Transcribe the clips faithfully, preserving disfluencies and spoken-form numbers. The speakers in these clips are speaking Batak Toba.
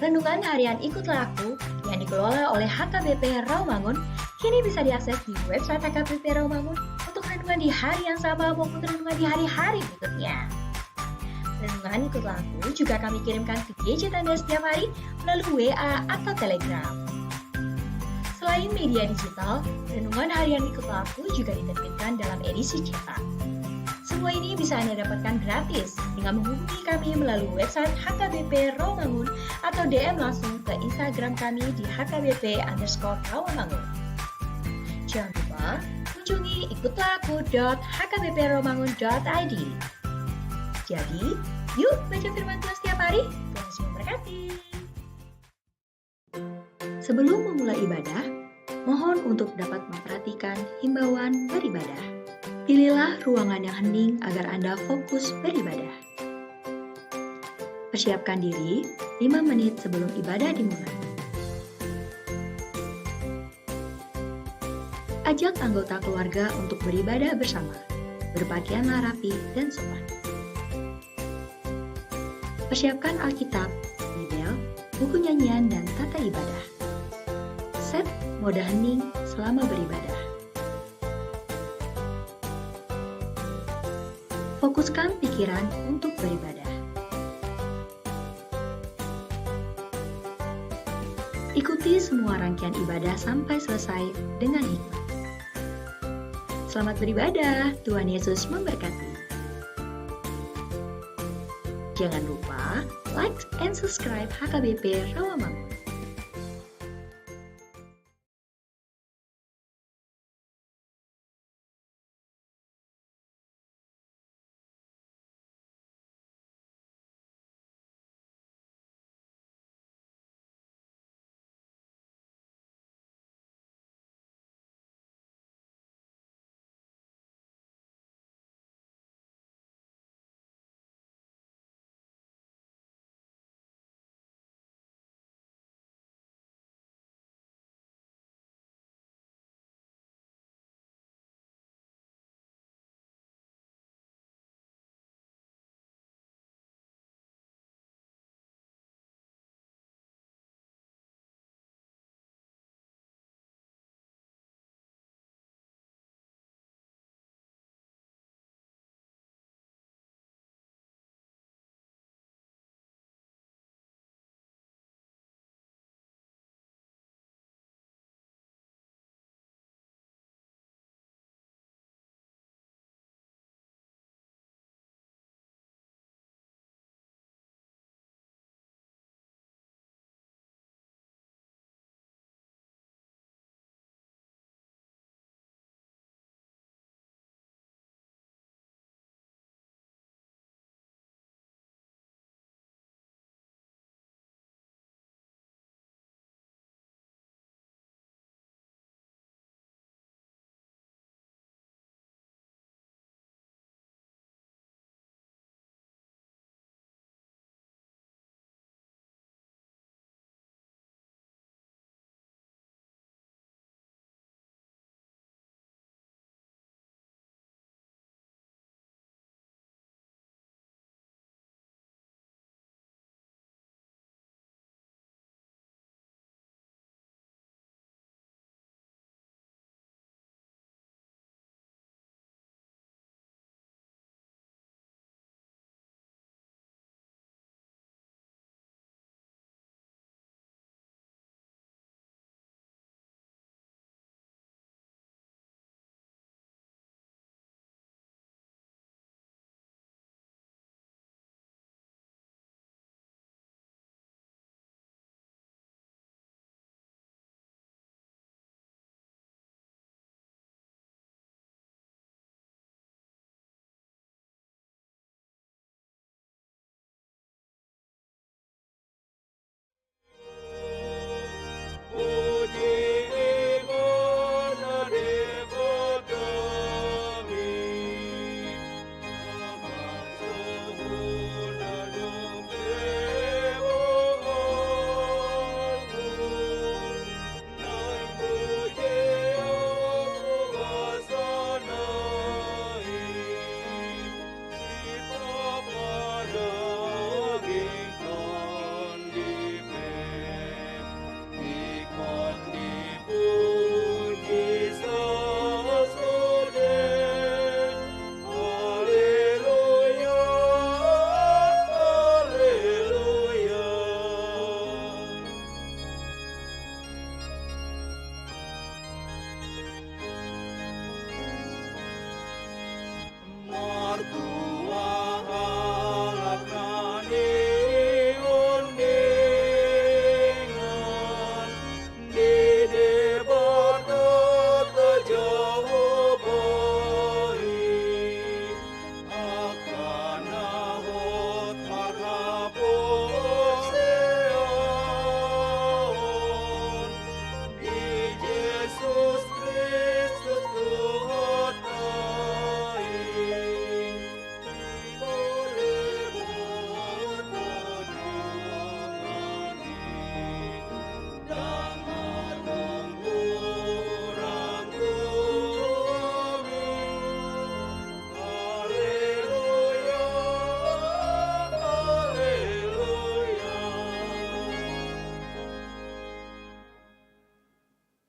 Renungan harian Ikutlah Aku yang dikelola oleh H K B P Rawamangun kini bisa diakses di website H K B P Rawamangun untuk renungan di hari yang sama maupun renungan di hari-hari berikutnya. Renungan Ikutlah Aku juga kami kirimkan ke gadget Anda setiap hari melalui W A atau Telegram. Selain media digital, renungan harian Ikutlah Aku juga diterbitkan dalam edisi cetak. Semua ini bisa Anda dapatkan gratis dengan menghubungi kami melalui website H K B P Rawamangun atau D M langsung ke Instagram kami di H K B P underscore Rawamangun. Jangan lupa kunjungi ikutlah aku dot H K B P rawamangun dot I D. Jadi, yuk baca firman Tuhan setiap hari. Tuhan Yesus memberkati. Sebelum memulai ibadah, mohon untuk dapat memperhatikan himbauan beribadah. Pilihlah ruangan yang hening agar Anda fokus beribadah. Persiapkan diri lima menit sebelum ibadah dimulai. Ajak anggota keluarga untuk beribadah bersama. Berpakaianlah rapi dan sopan. Persiapkan Alkitab, Bibel, buku nyanyian, dan tata ibadah. Set mode hening selama beribadah. Fokuskan pikiran untuk beribadah. Ikuti semua rangkaian ibadah sampai selesai dengan hikmat. Selamat beribadah, Tuhan Yesus memberkati. Jangan lupa like and subscribe H K B P Rawamangun.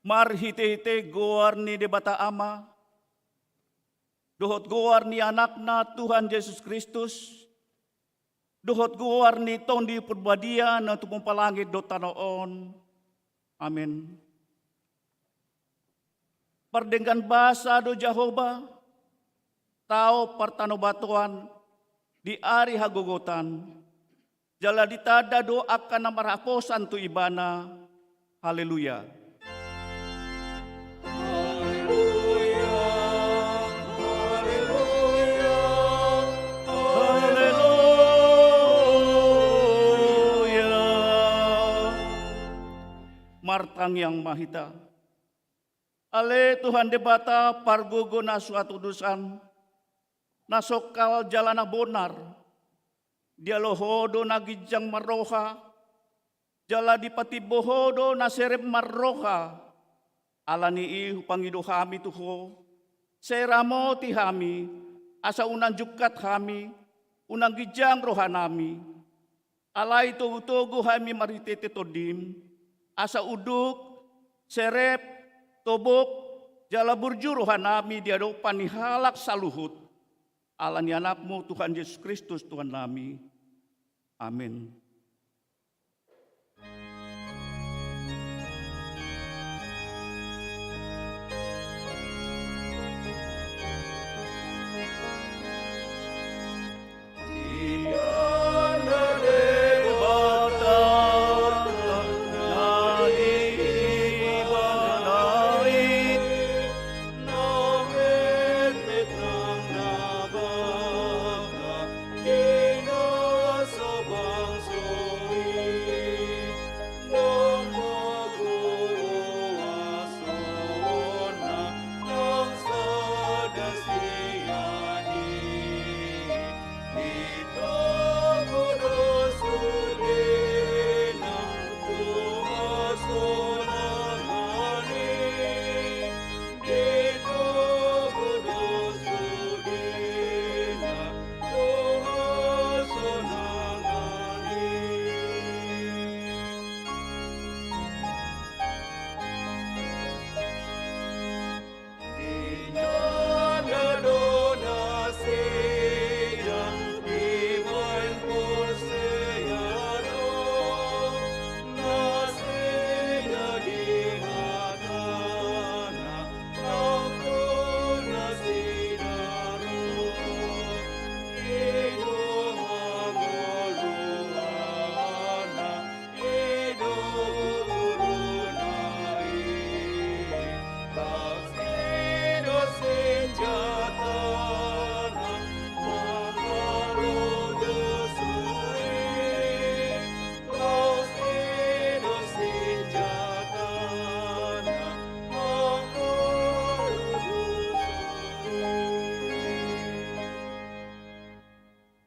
Marhitehite goar ni Debata Ama, dohot goar ni Anakna Tuhan Jesus Kristus, dohot goar ni Tondi Parbadia na tumompa langit dohot tano on. Amen. Pardenggan basa do Jahowa, tao partanobatoan di ari hagogotan, jala ditanda do angka na marhaposan tu Ibana. Haleluya. Haleluya, haleluya, haleluya. Martangiang ma hita. Ale Tuhan Debata, pargogo na so hatudosan, na songkal jala na bonar, dialo Ho do na ginjang marroha, jala dipatimbo Ho do na serep marroha. Ala ni i hupangido hami tu Ho, sai ramoti hami, asa unang jungkat hami, unang ginjang rohanami. Alai togutogu hami marhitehite Tondim, asa unduk, serep, tobok, jala burju rohanami di adopan ni halak saluhut. Ala ni Anakmu Tuhan Jesus Kristus Tuhannami. Amen.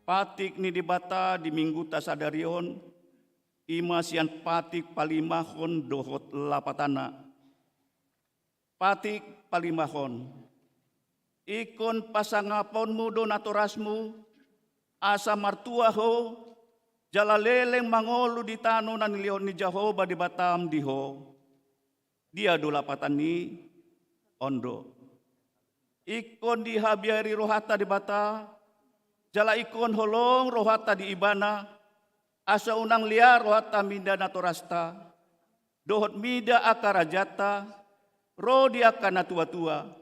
Patik ni Debata di Mingguta sadari on, i ma sian Patik palimahon dohot lapatanna. Patik palimahon. Ingkon pasangaponmu do natorasmu, asa martua ho, jala leleng mangolu di tano na nilehon ni Jahowa Debatam di ho. Dia do lapatan i? On do. Ingkon dihabiari rohanta Debata, jala ingkon holong rohanta di Ibana, asa unang lea rohanta mida natorasta, dohot mida angka rajanta, ro di angka natuatua.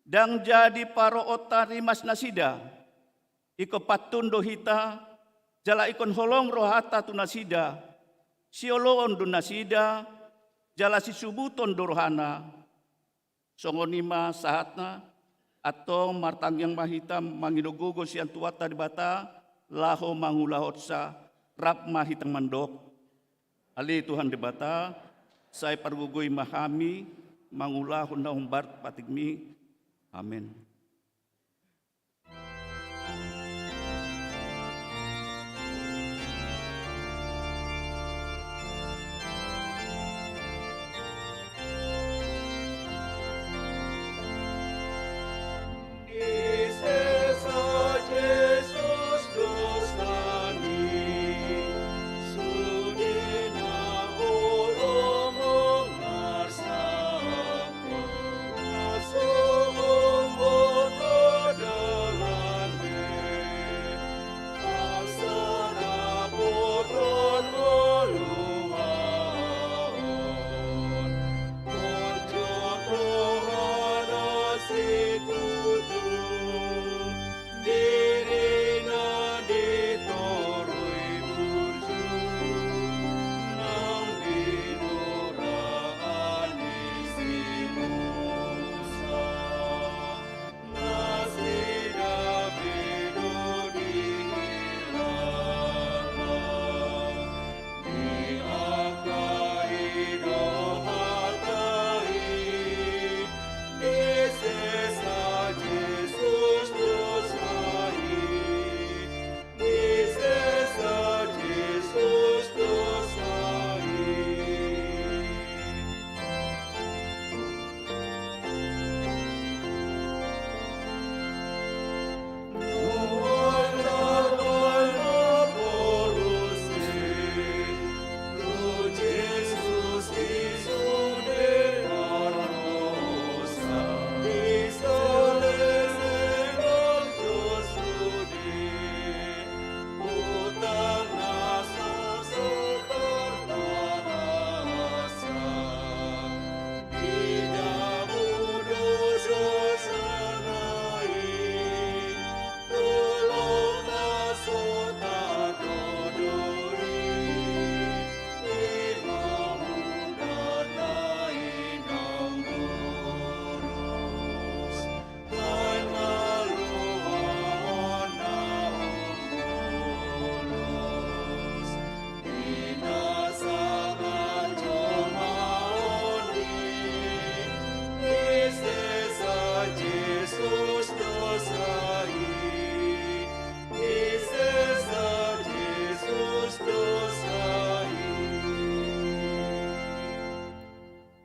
Ndang jadi paroonta rimas nasida, ingkon pantun do hita, jala ingkon holong rohanta tu nasida, sioloon do nasida, jala sisubuton do rohana. Songon i ma sahatna, antong martangiang ma hita mangido gogo sian Tuhanta Debata, laho mangulahonsa. Rap ma hita mandok. Ale Tuhan Debata, sai pargogoi ma hami mangulahon na hombar patikmi. Amen.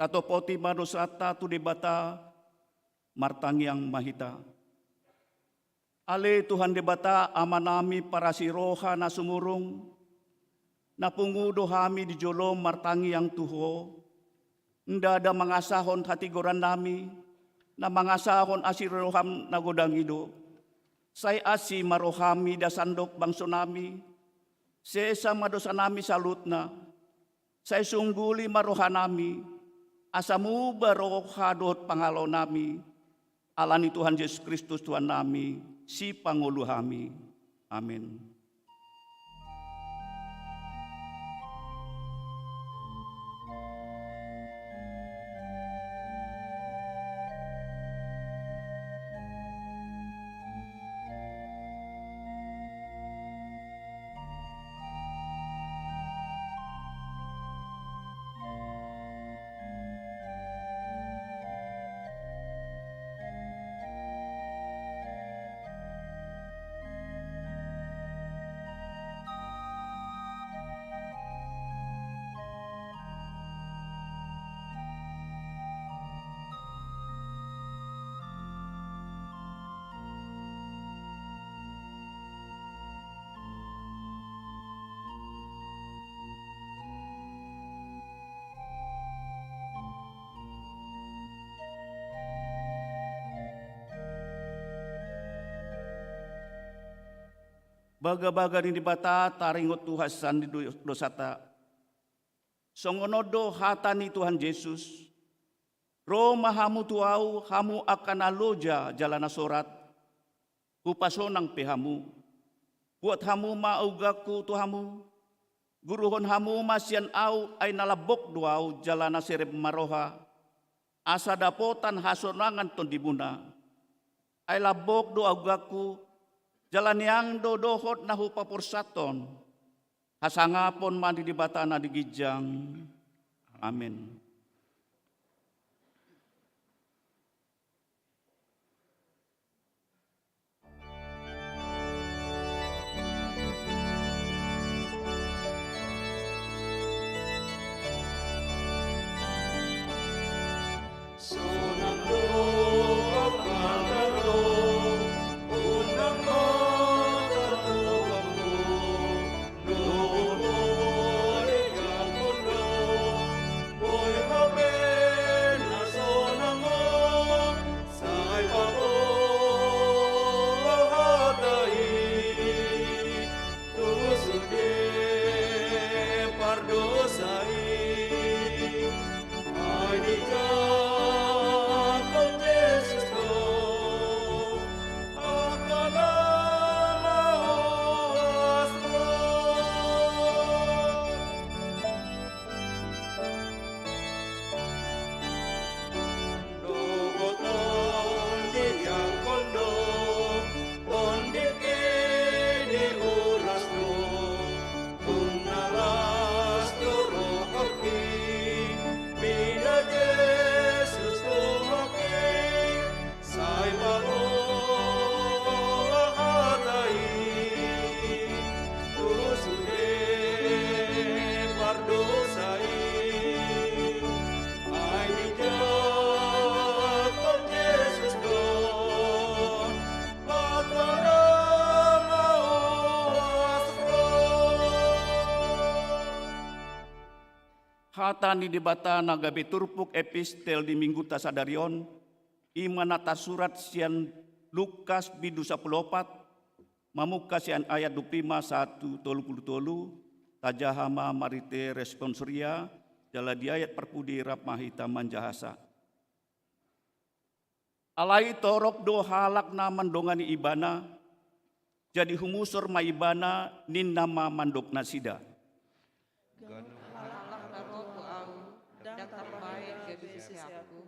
Tatopoti ma dosanta tu Debata, martangiang ma hita. Ale Tuhan Debata, Amanami parasi roha na sumurung, na pungu do hami di jolom martangiang tu Ho, ndada mangasahon hatigorannami, na mangasahon asi roham na godang i do. Sai asi ma rohami das sandok bangsonami, sesa ma dosanami saluhutna, sai sungguli ma rohanami, asa muba roha dohot pangalaonami, ala ni Tuhan Jesus Kristus Tuhannami, Sipangolu hami. Amen. Bagabaga ni Debata taringot tu hasesaan ni do-, dosanta. Songon on do hata ni Tuhan Jesus: Ro ma hamu tu Ahu, hamu angka na loja jala na sorat, hupasonang pe hamu. Buat hamu ma ugangku tu hamu, guruhon hamu ma sian Ahu, ai na lambok do Ahu jala na serep ma roha, asa dapotan hasonangan tondimuna. Ai lambok do ugangku, jala niang do dohot na hupaporsathon. Hasangapon ma di Debata na di ginjang. Amen. Sai paboa hata i tu sude pardosa i. Ai dijangkon Jesus do, mangkadang ma uas roha. Hata ni Debata na gabe turpuk epistel di Mingguta sadari on, i ma na tarsurat sian Lukas bindu sampulu opat, mamungka sian ayat dua pulu lima sahat tu tolu pulu tolu. Tajaha ma marhite responsoria, jala di ayat parpudi rap ma hita manjahasa. Alai torop do halak na mandongani Ibana, jadi humusor ma Ibana, ninna ma mandok nasida: Ganup halak na ro tu Ahu, ndang tarbahen gabe siseanKu.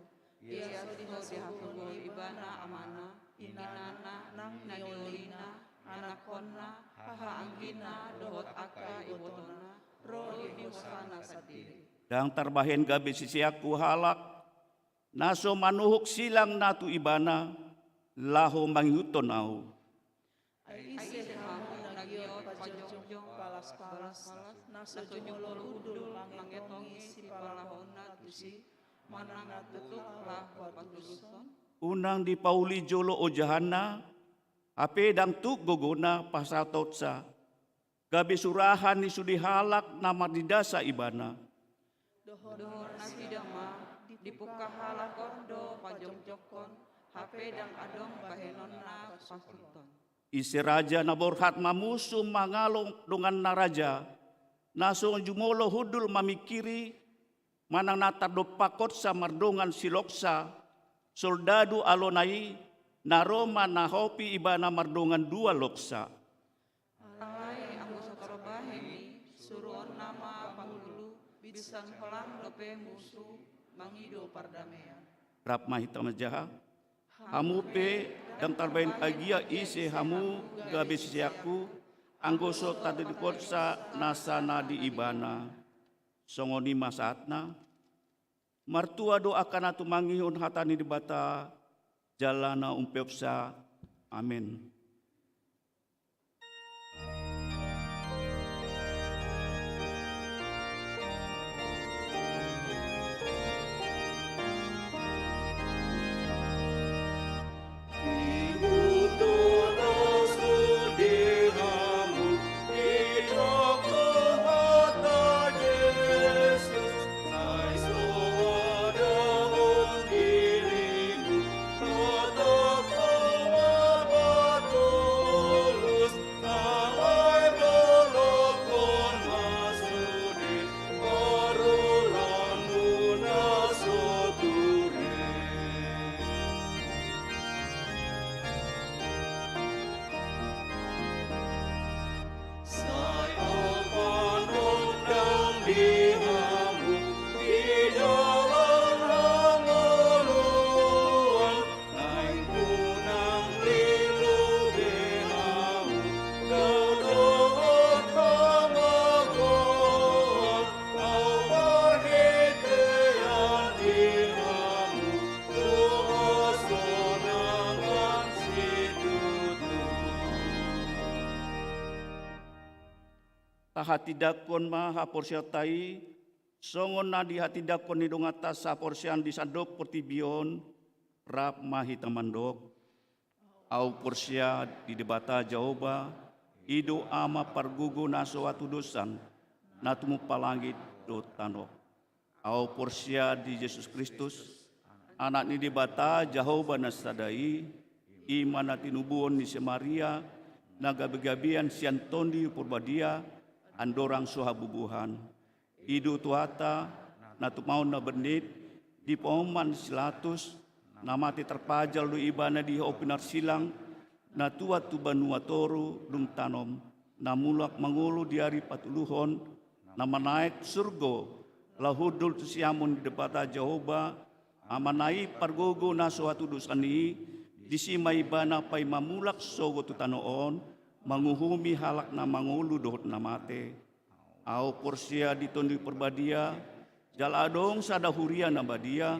Ia so dihasogohon Ibana Amana, Inana, nang niolina, anakkonna, hahaanggina, dohot angka ibotona, ro di hosana sandiri. Ndang tarbahen gabe siseanKu halak na so manuhuk silangna tu Ibana, laho mangihuthon Ahu. Ai ise hamu na giot pajongjong palaspalas, na so jumolo hundul mangetongi sipalahoonna tusi, Manang na tuk laho patuluson. Unang dipauli jolo ojahanna, hape ndang tuk gogona pasahatonsa. Gabe surahan ni sude halak na marnidasa ibana. Dohot nasida ma, dipungka halak on do pajongjongkon, hape ndang adong bahenonna pasuhuton. Ise raja na borhat mamusu mangalo donganna raja, na so jumolo hundul mamingkiri, manang na tardompakhonsa mardongan siloksa, soldadu alona i, na ro manahopi ibana mardongan dua loksa. Alai anggo so tarbahen i, suruonna ma pangulu, binsan holan dope musu, mangido pardamean. Rap ma hita manjaha. Hamu pe ndang tarbahen agia ise hamu gabe siseanku, anggo so tardidihonsa nasa na di ibana. Songon i ma sahatna. Martua do angka na tumangihon hata ni Debata, jala na umpeopsa. Amen. Tahatindangkon ma haporseaonta i, songon na dihatindangkon ni donganta saporseaon di sandok portibi on, rap ma hita mandok. Ahu porsea di Debata Jahowa, i do Ama pargogo na so hatudosan, na tumompa langit dohot tano. Ahu porsea di Jesus Kristus, Anak ni Debata Jahowa na sada i, i ma na tinubuhon ni si Maria, na gabegabean sian Tondi Parbadia, andorang so habubuhan. I do Tuhanta, na tumaon na bernit, dipaoman si Pilatus, na mate tarpajal do ibana di hau pinarsilang, na tuat tu banua toru dung tano, na mulak mangolu di ari patoluhon, na manaek surgo, laho hundul tu siamun ni Debata Jahowa, Amana i pargogo na so hatudosan i, disi ma ibana paima mulak sogot tu tano on, manguhumi halak na mangolu dohot na mate. Ahu porsea di Tondi Parbadia, jala adong sada huria na badia,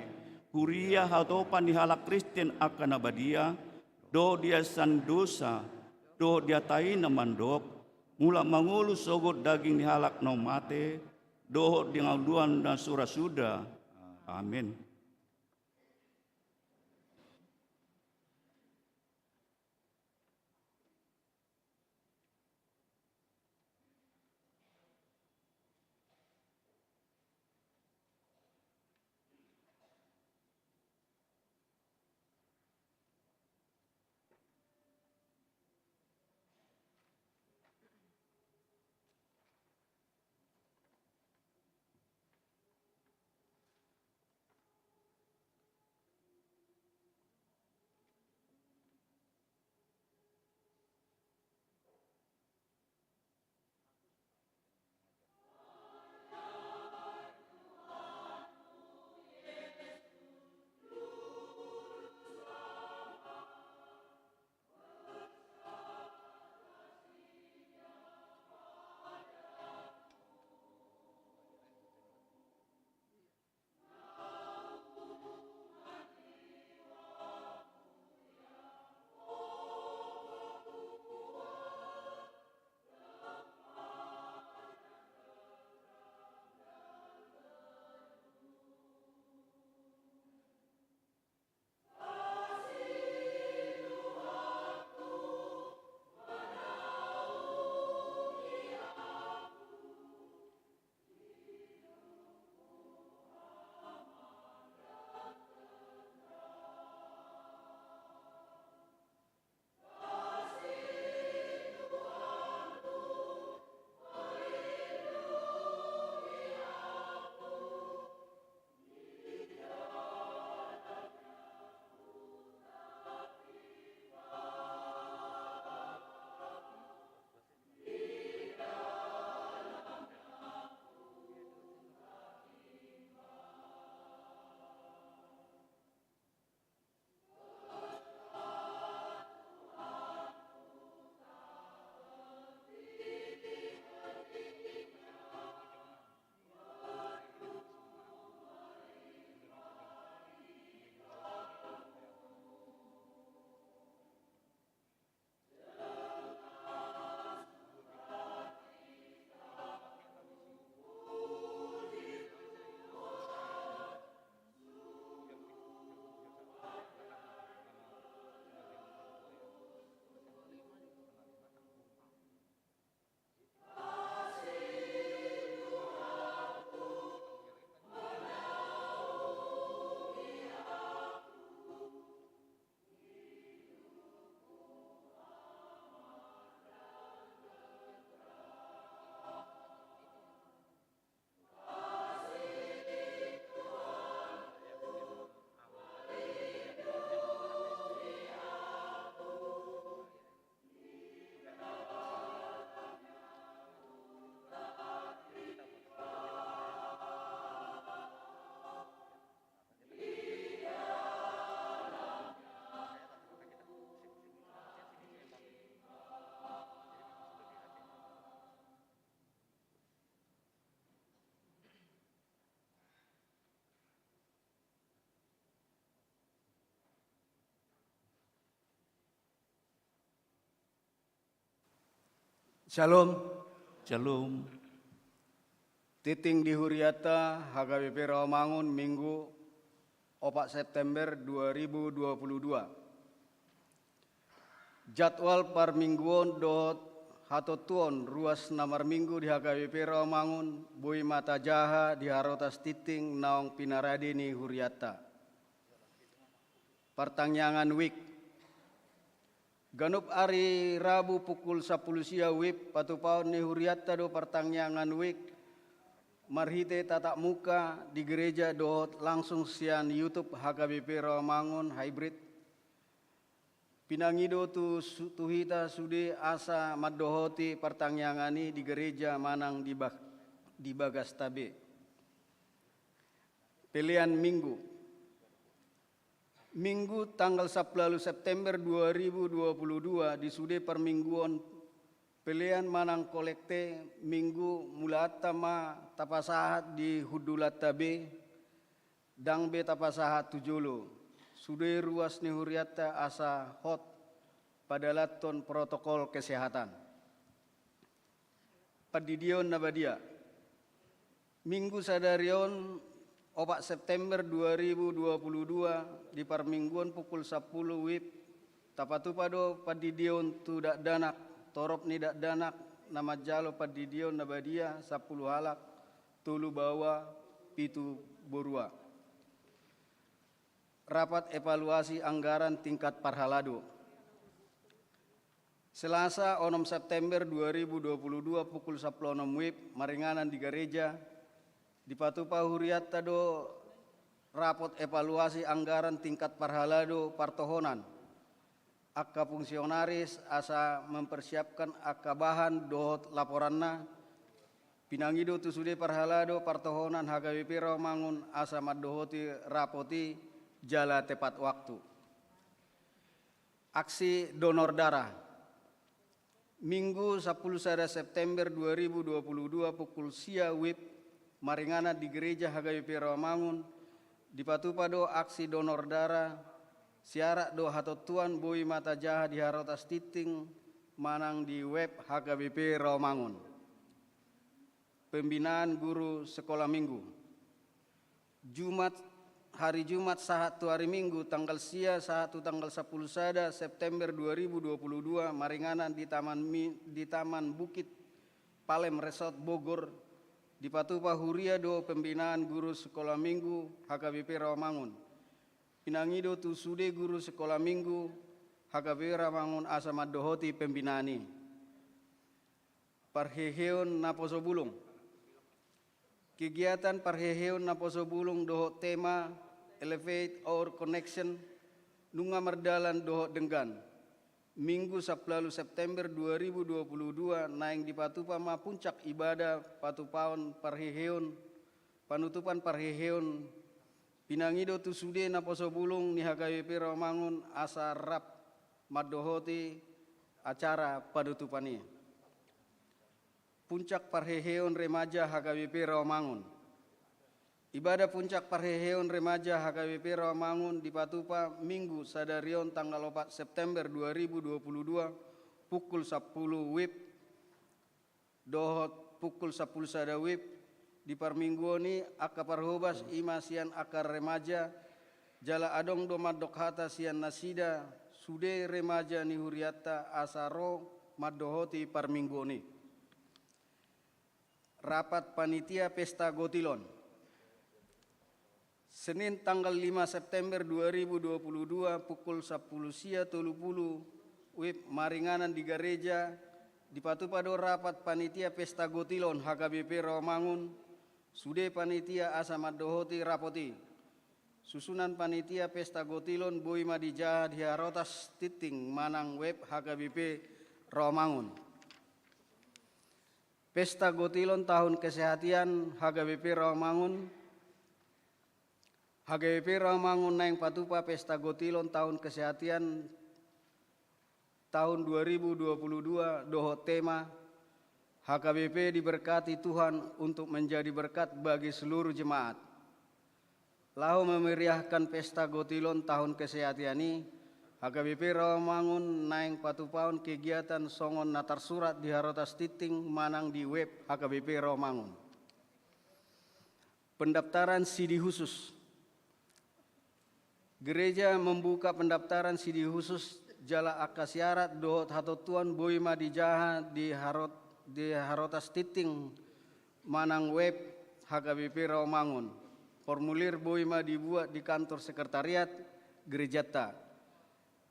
huria hatopan ni halak Kristen angka na badia, dohot di hasahaton dosa, dohot di hata i na mandok, mulak mangolu sogot daging ni halak na mate, dohot di hangoluan na so ra suda. Amen. Shalom. Shalom. Tingting di hurianta H K B P Rawamangun, Minggu, opat September dua ribu dua puluh dua. Jadwal parmingguon dohot hatontuon ruas na marminggu di H K B P Rawamangun boi ma tajaha di harotas tingting naung pinarade ni hurianta. Partangiangan WIB. Ganup ari Rabu pukul sampulu sia WIB, patupaon ni hurianta do partangiangan WIB marhite tatap muka di gereja dohot langsung sian YouTube H K B P Rawamangun Hybrid. Pinangido tu su-, tu hita sude asa mandohoti partangiangan i di gereja manang di ba-, di bagasta be. Pelean Minggu. Minggu tanggal sampulu ualu September dua ribu dua puluh dua, di sude parmingguon pelean manang kolekte Minggu, mulaanta ma tapasahat di hundulanta be, ndang be tapasahat tu jolo. Sude ruas ni hurianta asa hot padalanhon protokol kesehatan. Pandidion na badia. Minggu sadari on, opat September dua ribu dua puluh dua, di parmingguon pukul sampulu WIB, tapatupa do pandidion tu dakdanak, torop ni dakdanak na manjalo pandidion na badia, sampulu halak, tolu baoa, pitu borua. Rapat evaluasi anggaran tingkat parhalado. Selasa, onom September dua ribu dua puluh dua, pukul sampulu onom WIB, maringanan di gareja, dipatupa hurianta do rapot evaluasi anggaran tingkat parhalado partohonan angka fungsionaris asa mempersiapkan angka bahan dohot laporanna. Pinangido tu sude parhalado partohonan H K B P Rawamangun asa mandohoti rapot i jala tepat waktu. Aksi donor darah. Minggu sampulu sada September dua ribu dua puluh dua pukul sia WIB, maringanan di gereja H K B P Rawamangun, dipatupa do aksi donor darah, siarak do hatontuan boi ma tajaha di harotas tingting manang di web H K B P Rawamangun. Pembinaan guru sekolah minggu. Jumat, hari Jumat sahat tu hari Minggu, tanggal sia sahat tu tanggal sampulu sada September dua ribu dua puluh dua, maringanan di Taman Mi-, di Taman Bukit Palem Resort Bogor, dipatupa huria do pembinaan guru sekolah minggu H K B P Rawamangun. Pinangido tu sude guru sekolah minggu H K B P Rawamangun asa mandohoti pembinaan i. Parheheon naposo bulung. Kegiatan parheheon naposo bulung dohot tema Elevate Our Connection nunga mardalan dohot denggan. Minggu sampulu ualu September dua ribu dua puluh dua, naeng dipatupa ma puncak ibadah patupaon parheheon, panutupan parheheon. Pinangido tu sude naposo bulung ni H K B P Rawamangun asa rap mandohoti acara panutupan i. Puncak parheheon remaja H K B P Rawamangun. Ibadah puncak parheheon remaja H K B P Rawamangun dipatupa Minggu sadari on tanggal opat September dua ribu dua puluh dua, pukul sampulu WIB dohot pukul sampulu sada WIB. Di parmingguon i angka parhobas i ma sian angka remaja, jala adong do mandok hata sian nasida sude remaja ni hurianta asa ro mandohoti parmingguon i. Rapat panitia pesta gotilon. Senin tanggal lima September dua ribu dua puluh dua pukul sampulu sia tolu pulu WIB, maringanan di gareja, dipatupa do rapat panitia pesta gotilon H K B P Rawamangun, sude panitia asa mandohoti rapot i. Susunan panitia pesta gotilon boi ma dijaha di harotas tingting manang web H K B P Rawamangun. Pesta gotilon tahun kesehatan H K B P Rawamangun. H K B P Rawamangun naeng patupa pesta gotilon tahun kesehatan tahun dua ribu dua puluh dua dohot tema H K B P diberkati Tuhan untuk menjadi berkat bagi seluruh jemaat. Laho memeriahkan pesta gotilon tahun kesehatan i, H K B P Rawamangun naeng patupahon kegiatan songon na tarsurat di Harotas Tingting manang di web H K B P Rawamangun. Pendaftaran sidi khusus. Gereja membuka pendaftaran sidi khusus jala angka syarat dohot hatontuan boi ma dijaha di harot-, di Harotas Tingting manang web H K B P Rawamangun. Formulir boi ma dibuat di kantor sekretariat gerejanta.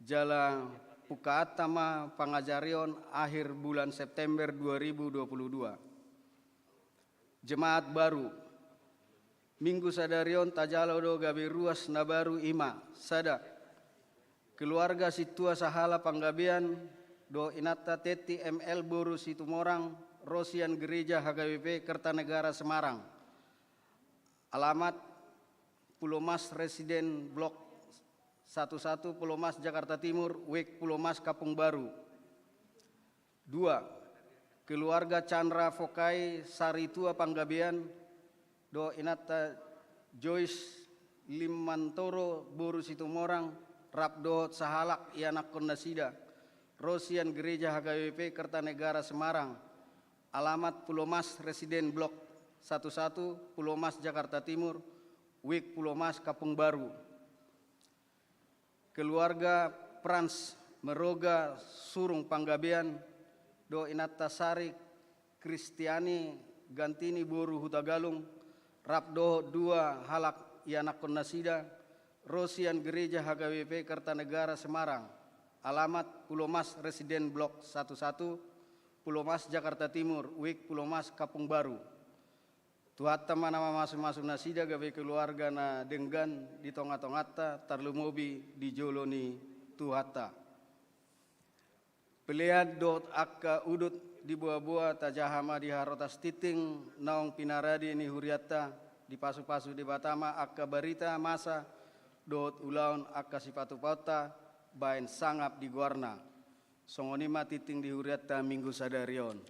Jala pungkaanta ma pangajarion akhir bulan September dua ribu dua puluh dua. Jemaat baru. Minggu sadari on tajalo do gabe ruas na baru, i ma: sada, keluarga sintua sahala Panggabean dohot inanta Tetti M L boru Situmorang, ro sian Gereja H K B P Kertanegara Semarang. Alamat Pulomas Residen Blok satu satu, Pulomas Jakarta Timur, Wijk Pulomas Kampung Baru. Dua, keluarga Chandra Fokai Saritua Panggabean dohot inanta Joyce Limantoro boru Situmorang, rap dohot sahalak ianakkon nasida, ro sian Gereja H K B P Kertanegara Semarang. Alamat Pulomas Residen Blok satu satu, Pulomas Jakarta Timur, Wijk Pulomas Kampung Baru. Keluarga Frans Meroga Surung Panggabean dohot inanta Sari Kristiani Gantini boru Hutagalung, rap dohot dua halak ianakkon nasida, ro sian Gereja H K B P Kertanegara Semarang. Alamat Pulomas Residen Blok satu satu, Pulomas Jakarta Timur, Wijk Pulomas Kampung Baru. Tuhanta ma na mamasumasu nasida gabe keluarga na denggan di tongatonganta, tarlumobi di jolo ni Tuhanta. Pelean dohot angka udut diboaboa tajaha ma di Harotas Tingting naung pinarade ni hurianta, dipasupasu Debata ma angka barita masa dohot ulaon angka sipatupaonta baen sangap di goarna. Songon i ma tingting di hurianta minggu sadari on.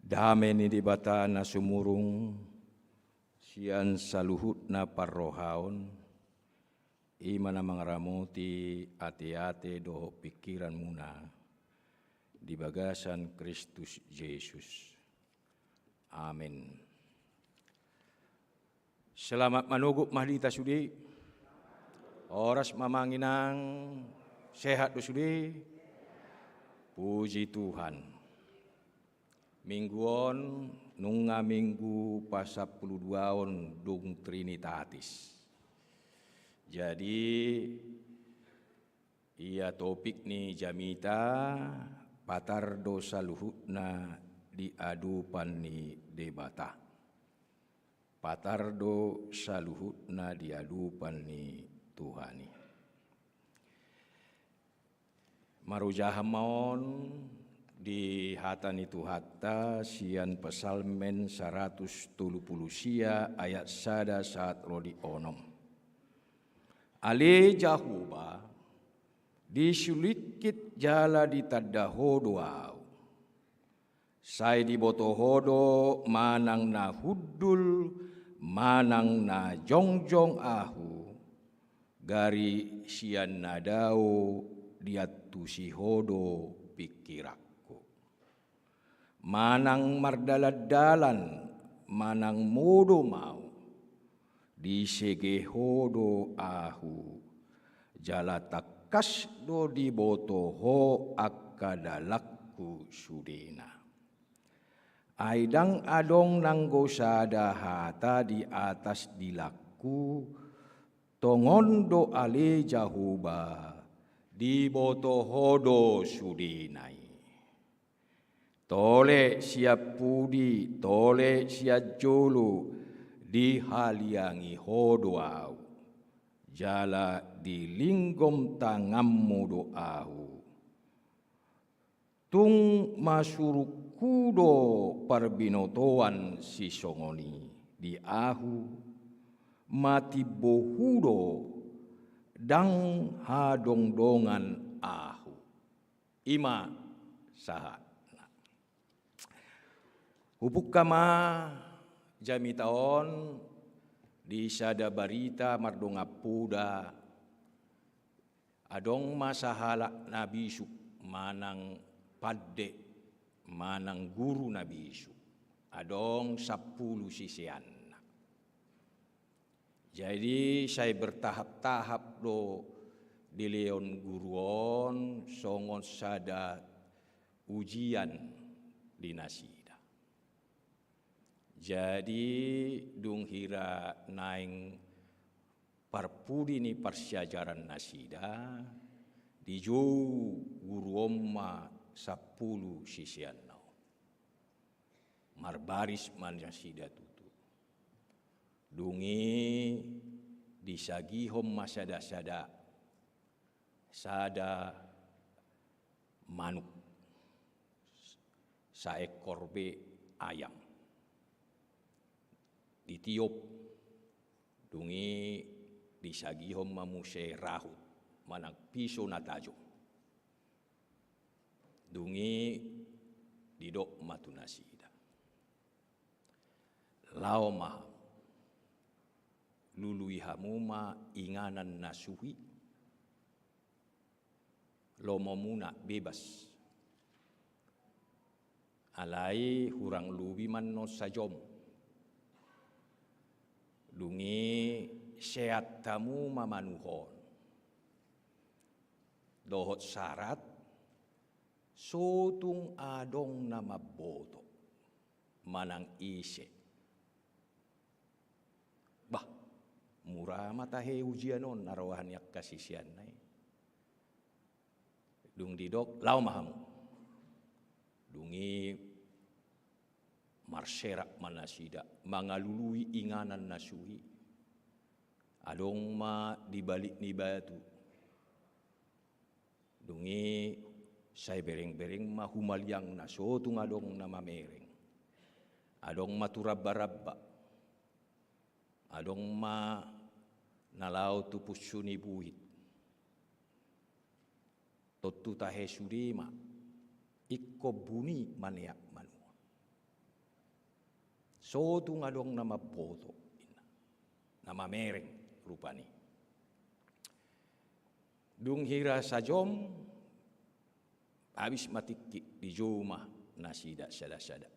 Dame ni Debata na sumurung sian saluhutna parrohaon, i ma na mangaramoti ateate dohot pingkiranmuna di bagasan Kristus Jesus. Amen. Selamat manogot ma di hita sude. Horas ma amang inang, sehat do sude? Puji Tuhan. Minggu on nunga minggu pasampuluduaon dung Trinitatis. Jadi, ia topik ni jamita, patar do saluhutna di adopan ni Debata. Patar do saluhutna di adopan ni Tuhan i. Marojahan ma on di hata ni Tuhanta sian Psalmen saratus tolu pulu sia ayat sada sahat ro di onom. Ale Jahowa, disulingkit jala ditanda Ho do ahu. Sai diboto Ho do manang na hundul manang na jongjong ahu, gari sian na dao diantusi Ho do pingkiranku. Manang mardalandalan manang modom ahu, disege Ho do ahu, jala tangkas do diboto Ho angka dalanku sudena. Ai ndang adong nanggo sada hata di atas dilangku, tongon do ale Jahowa, diboto Ho do sudena i. Tole sian pudi, tole sian jolo, dihaliangi Ho do ahu, jala dilinggom tanganmu do ahu. Tung masurungku do parbinotoan sisongon i di ahu, matimbo Hu do, ndang hadongdongan ahu. I ma sahatna. Hupungka ma jamita on di sada barita mardongan poda. Adong ma sahalak na bisuk manang pande manang guru na bisuk. Adong sampulu siseanna. Jadi, sai bertahap-tahap do dilehon guru on songon sada ujian di nasida. Jadi, dung hira naeng parpudi ni parsiajaran nasida, dijou guru on ma sampulu siseanna on. Marbaris ma nasida tutu. Dung i disagihon ma sada-sada, sada manuk, saekor be ayam. Ditiop, dung i disagihon ma muse rahut manang piso na tajom. Dung i didok ma tu nasida, laho ma hamu, lului hamu ma inganan na suhi, lomomuna bebas. Alai hurang lobi ma annon sajom. Dung i seat hamu ma manuk on dohot sarat, so tung adong na mamboto manang ise. Bah, mura ma tahe ujian on, na roha ni angka siseanna i. Dung didok, laho ma hamu. Dung i marserak ma nasida mangalului inganan na suhi. Adong ma di balik ni batu. Dung i sai bereng-bereng ma humaliangna, so tung adong na mamereng. Adong ma tu ramba-ramba. Adong ma na laho tu punsu ni buhit. Tontu tahe sude ma, ingkon buni maneak manuk. So tung adong na mamboto, ninna. Na mamereng rupani. Dung hira sajom, abis ma tingki, dijou ma nasida sada-sada.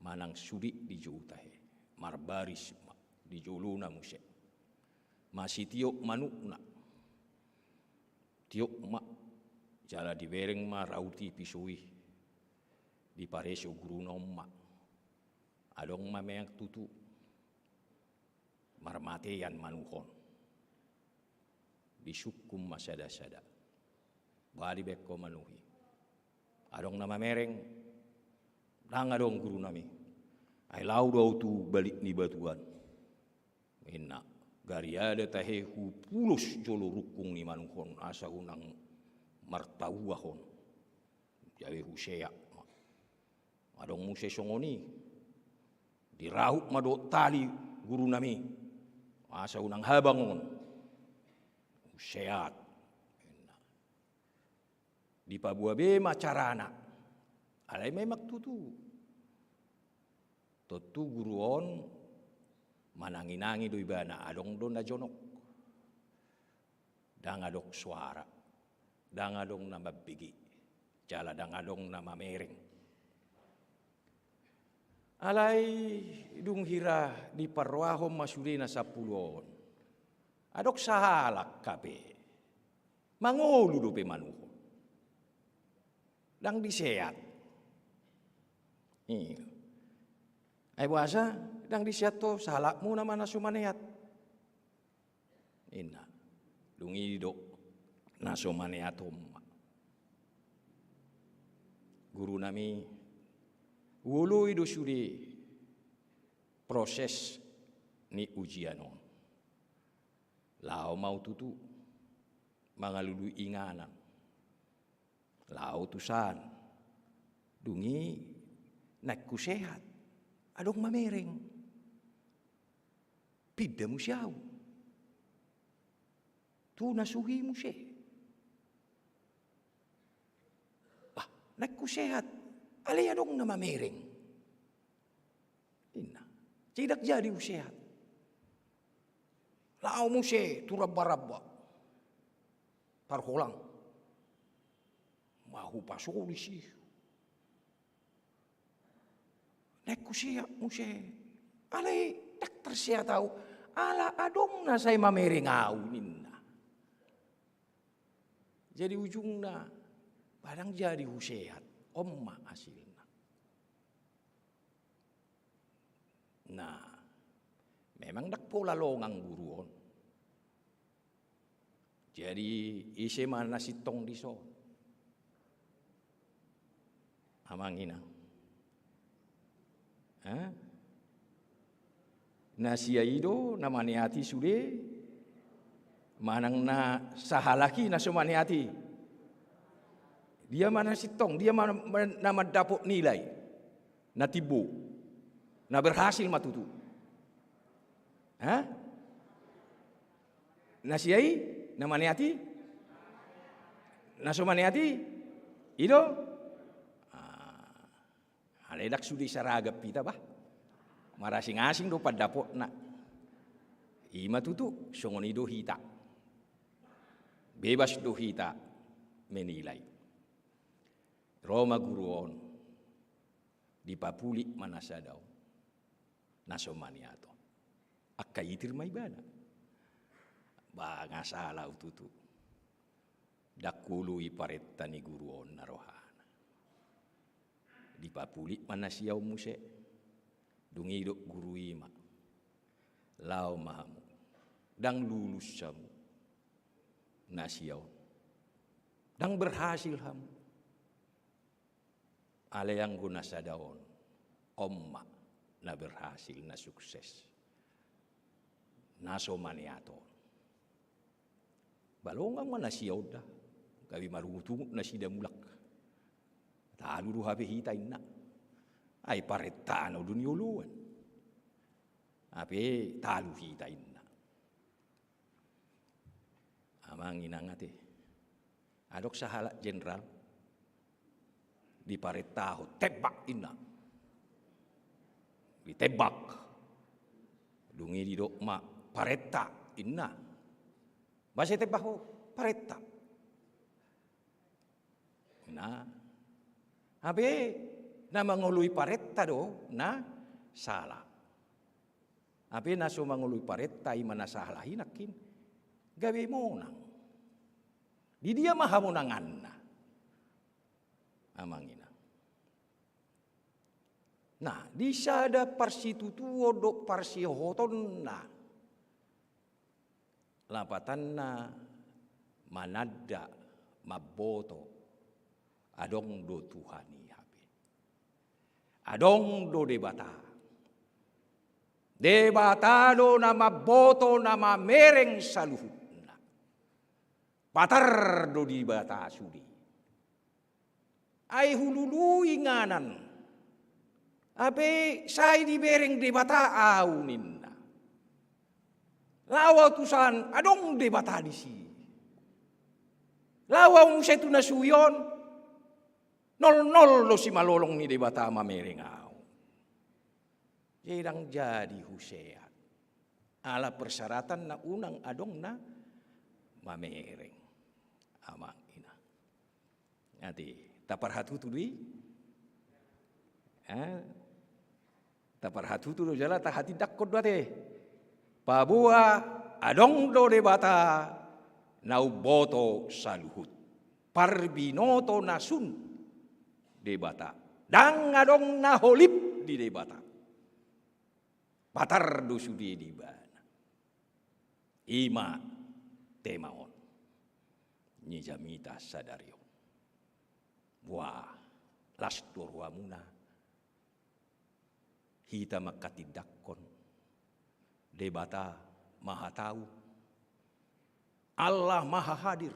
Manang sude dijou tahe, marbaris ma di jolona muse. Masitiop manukna. Tiop ma, jala dibereng ma rahut i piso i. Dipareso guruna on ma. Adong ma memang tutu marmatean manuk on. Disungkun ma sada-sada. Ba dibaen ho manuk i. Adong na mamereng, ndang adong gurunami. Ai laho do ahu tu balik ni batu an. Ninna, gariada tahe hupulos jolo rungkung ni manuk on, asa unang martaua on. Gabe huseat ma. Adong muse songon i. Diraup ma dohot tali gurunami. Asa unang habang on. Huseat. Ninna. Dipaboa be ma carana. Alai memang tutu. Tontu guru on manangi-nangi do ibana, adong do na jonok. Ndang adong soara. Ndang adong na mambege. Jala ndang adong na mamereng. Alai dung hira diparrohahon ma sude na sampulu on. Adong sahalak hape. Mangolu dope manuk on. Ndang diseat. Iya. Ai boasa ndang diseat ho, sahalakmuna ma na so maneat. Ninna. Dung i didok na so maneat on ma. Gurunami, huoloi do sude proses ni ujian on. Laho ma ahu tutu mangalului inganan. Laho tu san. Dung i naeng huseat. Adong mamereng. Pinda muse ahu tu na suhi muse. Bah, naeng huseat. Alai adong na mamereng. Ninna. Jadi ndang jadi huseat. Laho muse tu ramba-ramba. Parholang. Mahu pasolis i. Naeng huseat muse. Alai ndang tarseat ahu. Ala adong na sai mamereng ahu ninna. Jadi ujungna, ba ndang jadi huseat. On ma hasilna. Nah, memang ndang pola longang guru on. Jadi ise ma na sintong dison? Amang inang. Hah? Na sia i do na maneati sude, manang na sahalak i na so maneati? Dia ma na sintong, dia ma na mandapot nilai na timbo, na berhasil ma tutu. Hah? Na sia i na maneati? Na so maneati? I do? Ah, alai ndang sude saragam hita bah. Marasing-asing do pandapotna. I ma tutu, songon i do hita. Bebas do hita menilai. Ro ma guru on. Dipapulik ma na sada on. Na so maneat on. Angka itir ma ibana. Ba nga sala ahu tutu. Ndang huoloi parenta ni guru on na rohana. Dipapulik ma na sia on muse. Dung i didok guru i ma. Laho ma hamu. Ndang lulus hamu. Na sia on. Ndang berhasil hamu. Alai anggo na sada on, on ma na berhasil, na sukses. Na so maneat on. Ba longang ma na sia on da. Gabe marungut-ungut nasida mulak. Talu do hape hita inna. Ai parenta na do nioloan. Hape talu hita inna. Amang inang ate. Adong sahalak jenderal. Diparentahon, tembak inna. Ditembak. Dung i didok ma, parenta inna. Boasa ditembak ho? Parenta. Nah. Hape na mangoloi parenta do na sala. Hape na so mangoloi parenta i ma na sala i nangkin. Gabe monang. Di dia ma hamonanganna? Amang inang. Nah, di sada parsitutuon dohot parsihohotonna, lapatanna mananda, mamboto, adong do Tuhan i hape. Adong do Debata. Debata do na mamboto, na mamereng saluhutna. Patar do Debata sude. Ai hulului inganan. Hape sai dibereng Debata ahu ninna. Laho ahu tu san, adong Debata disi. Laho ahu muse tu na suhi on, nol nol do simalolong ni Debata mamereng ahu. Jadi ndang jadi huseat. Ala persyaratan na unang adong na mamereng. Amang inang. Ate, taparhatutu do i? Eh? Taparhatutu do jala tahatindangkon do ate. Paboa adong do Debata na umboto saluhut. Parbinoto na sun Debata. Ndang adong na holip di Debata. Patar do sude di ibana. I ma tema on ni jamita sadari on. Wah, las do rohamuna hita mangkatindangkon Debata Mahatau, Allah Mahahadir,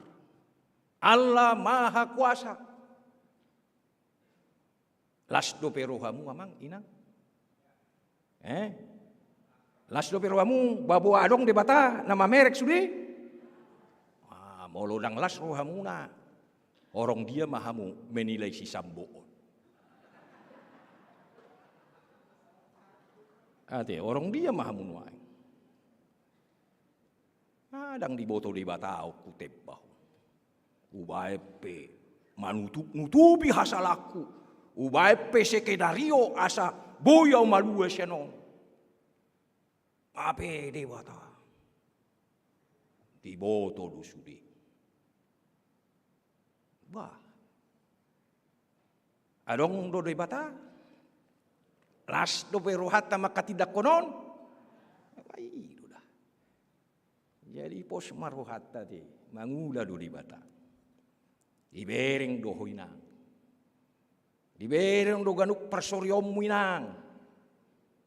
Allah Mahakuasa. Las dope rohamu, amang inang? Eh? Las dope rohamu, paboa adong Debata na mamereng sude? Ah, molo ndang las rohamuna, horong dia ma hamu menilai si Sambo on? Ate, horong dia ma hamu nuaeng? Ah, ndang diboto Debata on hutembang. Hubaen pe manutup-nutupi hasalangku. Hubaen pe skenario asa boi ahu malua sian on. Hape Debata diboto do sude. Bah. Adong do Debata? Las dope rohanta mangkatindangkon on? Bah, i do da. Jadi pos ma rohanta ate, mangula do Debata. Dibereng do ho inang. Dibereng do ganup parsorionmu inang.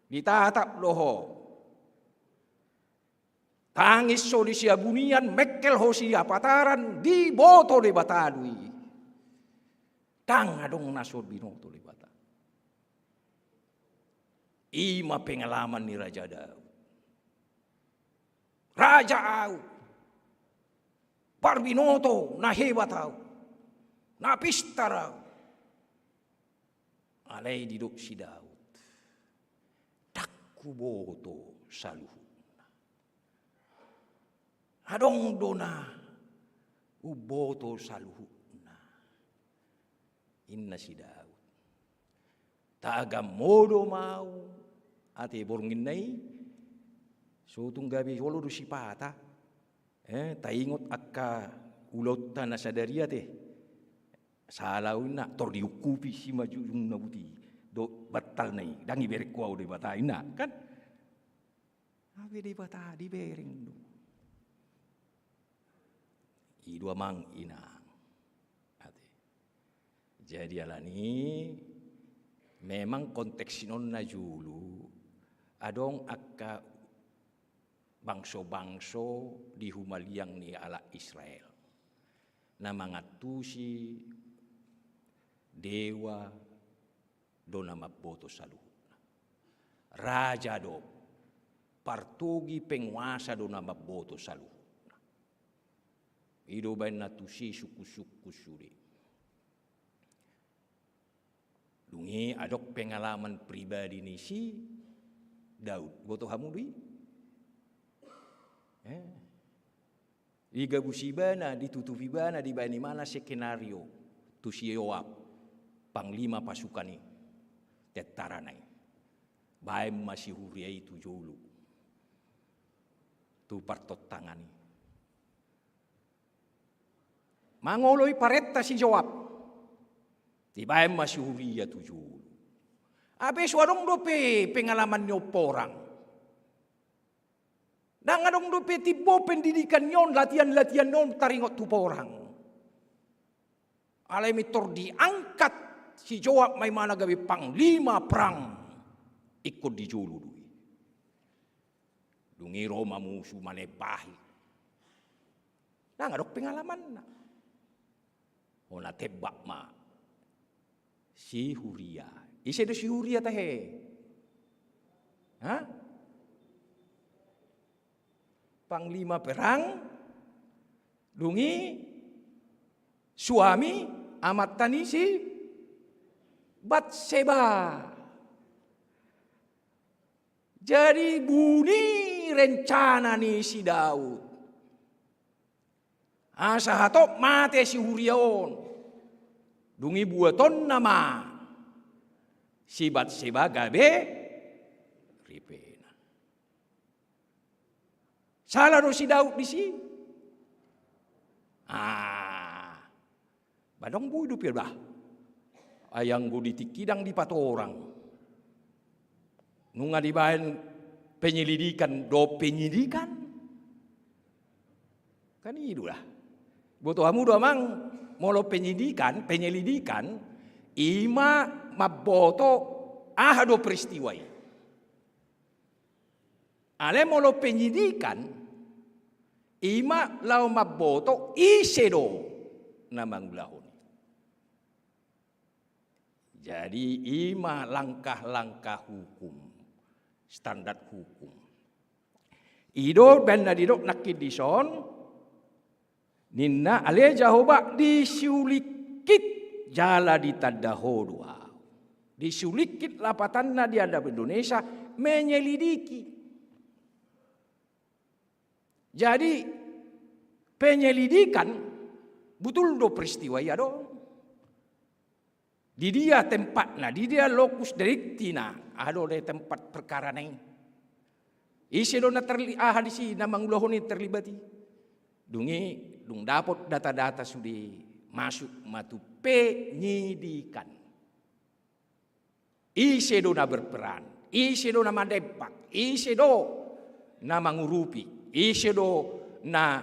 Ditatap do ho. Tangis ho di sihabunian, mengkel ho sihapataran, diboto Debata do i. Ndang adong na so binoto Debata. I ma pengalaman ni Raja Daud. Raja ahu, parbinoto na hebat ahu, na pistar ahu. Alai didok si Daud, ndang huboto saluhutna. Adong do na umboto saluhutna, inna si Daud. Tagammo do ma ahu, ate borngin na i, so tung gabe olo do sipata. Eh, taingot angka ulaonta na sadari ate. Sala ahu inna, tor diungkupi si majujung na buti dohot bantal na i, ndang ibereng ho ahu Debata inna, kan? Hape Debata dibereng do. I do amang inang. Ate. Jadi alani memang konteks ni on na jolo adong angka bangso-bangso di humaliang ni halak Israel na mangantusi dewa do na mamboto saluhutna. Raja do, partogi penguasa do na mamboto saluhutna. I do baen na tusi sungkun-sungkun sude. Dung i adong pengalaman pribadi ni si Daud. Boto hamu do i? Eh. Digabus ibana, ditutup ibana, dibaen ibana skenario tu si Yoab, panglima pasukan i, tentara na i. Baen ma si Huria i tu jolo, tu partontangan i. Mangoloi parenta si Yoab, dibaen ma si Huria tu jolo. Hape so adong dope pengalaman ni on porang. Ndang adong dope timbo pendidikan ni on, latihan-latihan ni on taringot tu porang. Alai mintor diangkat si Joab ma imana gabe panglima perang. Ingkon di jolo do i. Dung i ro ma musu manembahi. Ndang adong pengalamanna. Hona tembak ma si Huria. Ise do si Huria tahe? Ha? Panglima perang. Dung i suami amanta ni si Batseba. Jadi buni rencana ni si Daud. Asa hatop mate si Huria on. Dung i buatonna ma si Batseba gabe ripena. Sala do si Daud disi? Ah. Ba ndang boi dope bah. Ai anggo di tingki ndang dipatorang. Nunga dibaen penyelidikan, do penyidikan. Kan i do lah. Boto hamu do amang, molo penyidikan, penyelidikan, i ma mamboto aha do peristiwa i. Alai molo penyidikan, i ma laho mamboto ise do na mangulahon i. Jadi i ma langkah-langkah hukum, standar hukum. I do baen na didok nangkin dison, ninna ale Jahowa, disulikkit jala ditanda Ho do ahu. Disulikkit lapatanna di adat Indonesia, menyelidiki. Jadi penyelidikan, butul do peristiwa i adong. Di dia tempatna, di dia locus delictina, aha do di tempat perkarana i. Ise do na terli-, aha disi na mangulahon i terlibat i. Dung i, dung dapot data-data sude masuk ma tu penyidikan. Ise do na berperan, ise do na manembak, ise do na mangurupi, ise do na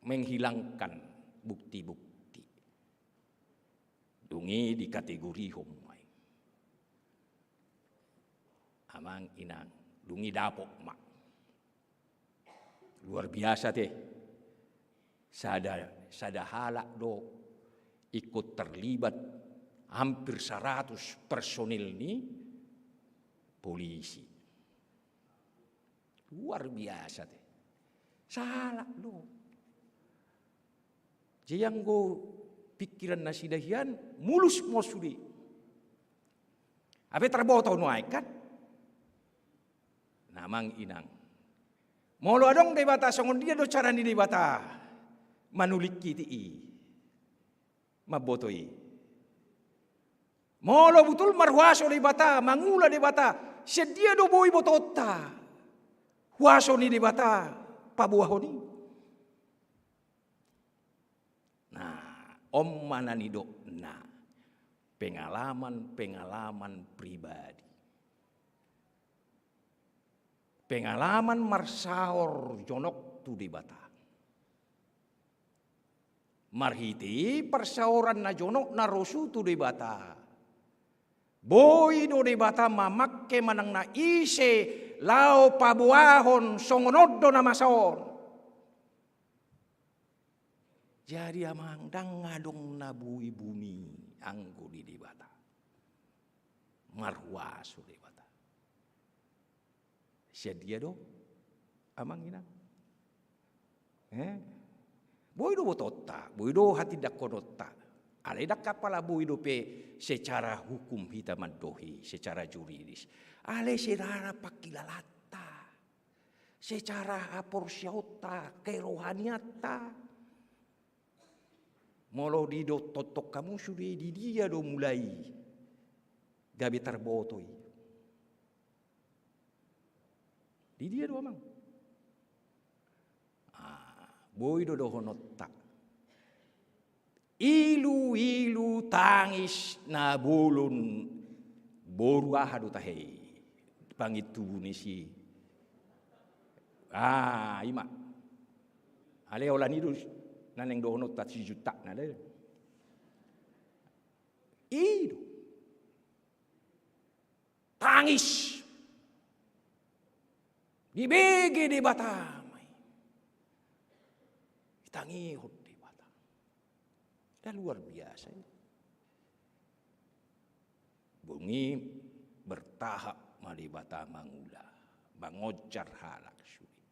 menghilangkan bukti-bukti. Dung i dikategorihon ma i. Amang inang, dung i dapot ma. Luar biasa te. Sada, sada halak do ikut terlibat hampir seratus personil ni polisi. Luar biasa te. Salah do. Jadi anggo pikiran nasida hian mulus ma sude. Hape tarboto nuaeng kan? Amang inang. Molo adong Debata songon dia do cara ni Debata manulikkiti i. Mamboto i. Molo butul marhuaso Debata, mangula Debata, sian dia do boi botoonta huaso ni Debata paboahon i. Nah, on ma na nidokna pengalaman-pengalaman pribadi. Pengalaman marsaor jonok tu Debata. Marhite parsaoran na jonok na rosu tu Debata. Boi do Debata mamangke manang na ise laho paboahon songon on do na masa on. Jadi amang, ndang adong na boi buni anggo di Debata. Marhuaso Debata. Sian dia do, amang inang? Eh? Boi do botoonta, boi do hatindangkononta. Alai ndang apala boi dope secara hukum hita mandohi, secara juridis. Alai secara pangkilalaanta, secara haporseaonta, kerohanianta. Molo didok tongtong hamu sude, di dia do mulai gabe tarboto i? Di dia do amang? Ah, boi do dohononta. Ilu-ilu tangis na bolon boru aha do tahe i? Pangintubu ni si. Ah, i ma. Alai holan i do na naeng dohononta sijuntakna da. I do. Tangis. Dibege Debata ma i. Ditangihon Debata. Dah luar biasa i. Dung i bertahap ma Debata mangula, mangonjar halak sude.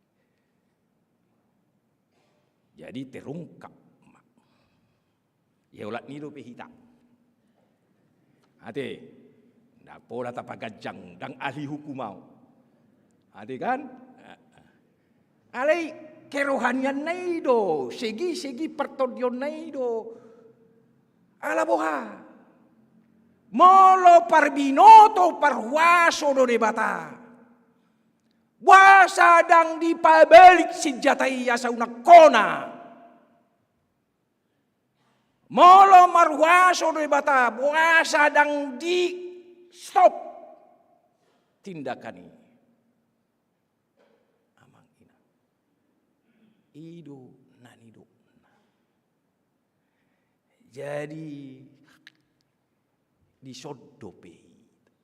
Jadi terungkap ma. Ia olat ni dope hita. Ate, nda pola tapaganjang, ndang ahli hukum au. Ate kan? Alai kerohanianna i do, segi-segi partondionna i do. Ala boha? Molo parbinoto parhuaso do Debata, boasa ndang dipabalik sinjata i asa unang hona? Molo marhuaso do Debata, boasa ndang di stop tindakan i? Amang inang, i do na nidokna. Jadi dison dope hita.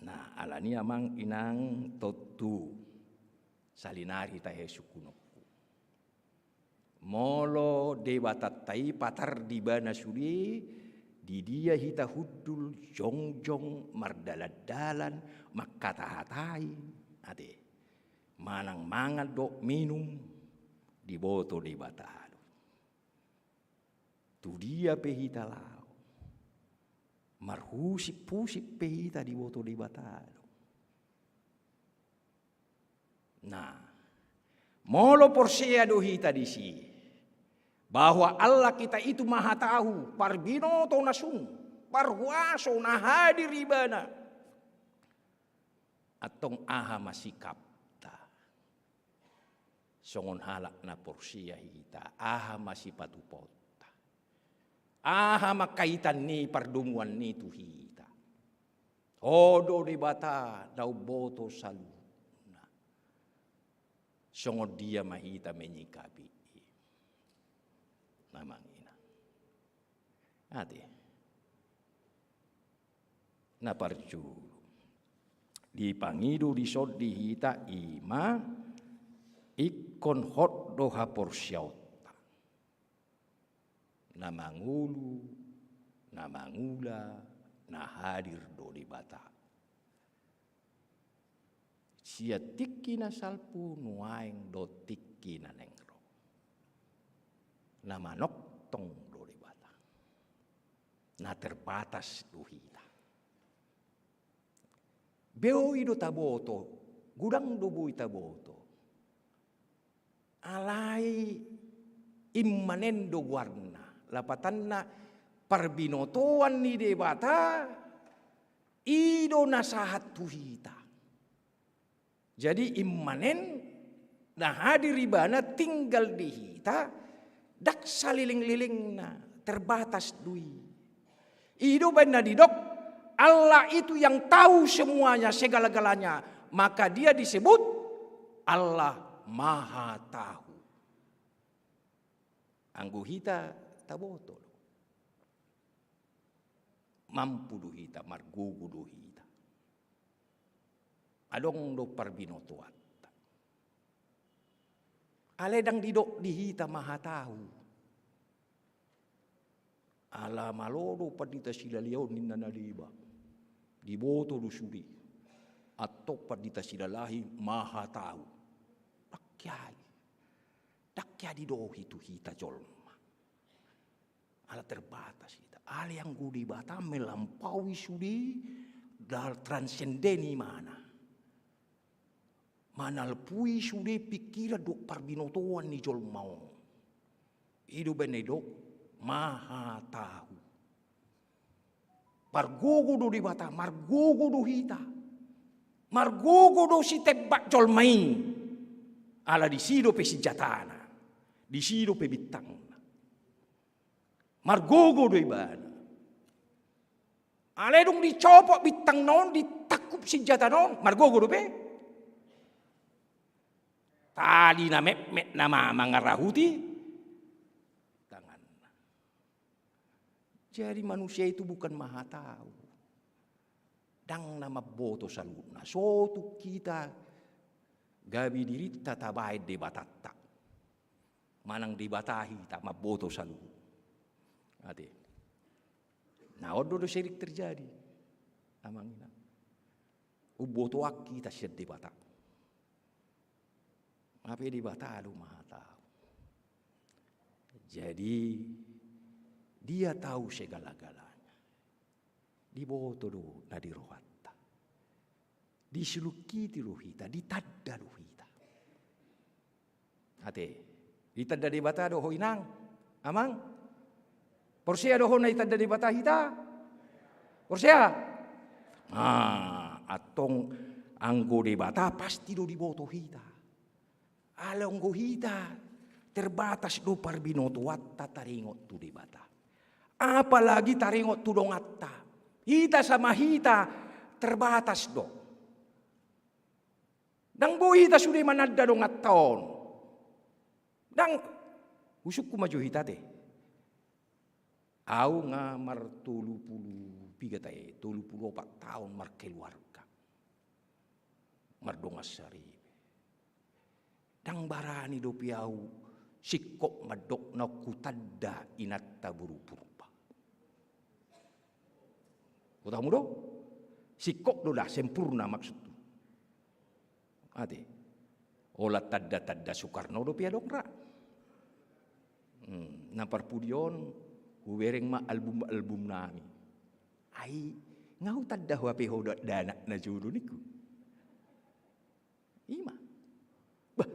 Nah, alani amang inang tontu salinari tahe sungkunonku. Molo Debatanta i patar di ibana sude, di dia hita hundul, jongjong, mardalan-dalan, mangkata-hatai, ate, manang mangan dohot minum, diboto Debata do. Tu dia pe hita laho, marhusip-husip pe hita, diboto Debata do. Nah, molo porsea do hita disi, bahwa Allah kita itu Maha Tahu, parbinoto na sun, parhuaso, na hadir Ibana, antong aha ma sikapta? Songon halak na porsea hita, aha ma sipatupaonta? Aha ma kaitan ni pardomuan ni tu hita? Ho do Debata na umboto saluhutna. Songon dia ma hita menyikapi i? Amang inang. Ate. Na parjolo, dipangido dison di hita i ma ingkon hot do haporseaonta. Na mangolu, na mangula, na hadir do Debata. Sian tingki na salpu nuaeng dohot tingki na naeng ro. Na manongtong do Debata. Na terbatas do hita. Boi do taboto, godang do boi taboto. Alai immanen do goarna, lapatanna parbinotoan ni Debata, i do na sahat tu hita. Jadi immanen na hadir Ibana tinggal di hita, ndang saleleng-lelengna, terbatas do i. I do umbaen na didok, Allah itu yang tahu semuanya, segala-galanya. Maka Dia disebut Allah Maha Tahu. Anggo hita taboto do. Mampu do hita, margogo do hita. Adong do parbinotoanta. Alai ndang didok di hita Maha Tahu. Ala malo do pandita Silalahi on ninna na deba. Diboto do sude. Antong pandita Silalahi Maha Tahu. Ndang hea i. Ndang hea didok i tu hita jolma. Ala terbatas hita. Alai anggo Debata melampaui sude, dal-, transenden ibana. Manalpui sude pikiran dohot parbinotoan ni jolma on. I do umbaen na didok Maha Tahu. Margogo do Debata, margogo do hita. Margogo do sitembak jolma i. Ala disi dope sinjatana. Disi dope bintangna. Margogo do ibana. Alai dung dicopot bintangna on, ditangkup sinjatana on, margogo dope. Tali na metmet nama mangarahuti tanganna. Jadi manusia itu bukan maha tahu. Ndang na mamboto saluhutna. So tung hita gabe dirinta tabaen Debatanta. Manang Debata hita mamboto saluhut. Ate. Na on do, do sering terjadi. Amang inang. Umbotoan hita sian Debata. Hape Debata do maha tahu. Jadi, Dia tahu segala-galanya. Diboto do na di rohanta. Disilungkiti do hita, ditanda do hita. Ate, ditanda Debata do ho inang, amang? Porsea do ho na ditanda Debata hita? Porsea? Nah, antong anggo Debata pasti do diboto hita. Alai anggo hita terbatas do parbinotoanta taringot tu Debata. Apalagi taringot tu donganta. Hita sama hita terbatas do. Ndang boi hita sude mananda donganta on. Ndang, husungkun ma jo hita ate. Au nga martolu pulu piga tahe, tolu pulu opat taon markeluarga. Mardongan saripe. Ndang barani dope au singkop mandok naung hutanda inanta boru Purba. Huboto hamu do? Singkop do da, sempurna maksudhu. Ate. Holan tanda-tanda Soekarno dope adong ra. Hmm, na parpudi on hubereng ma album-album nami. Ai, nga hutanda ho hape ho da-, dakdanak na jolo ningku. Ima. Bah,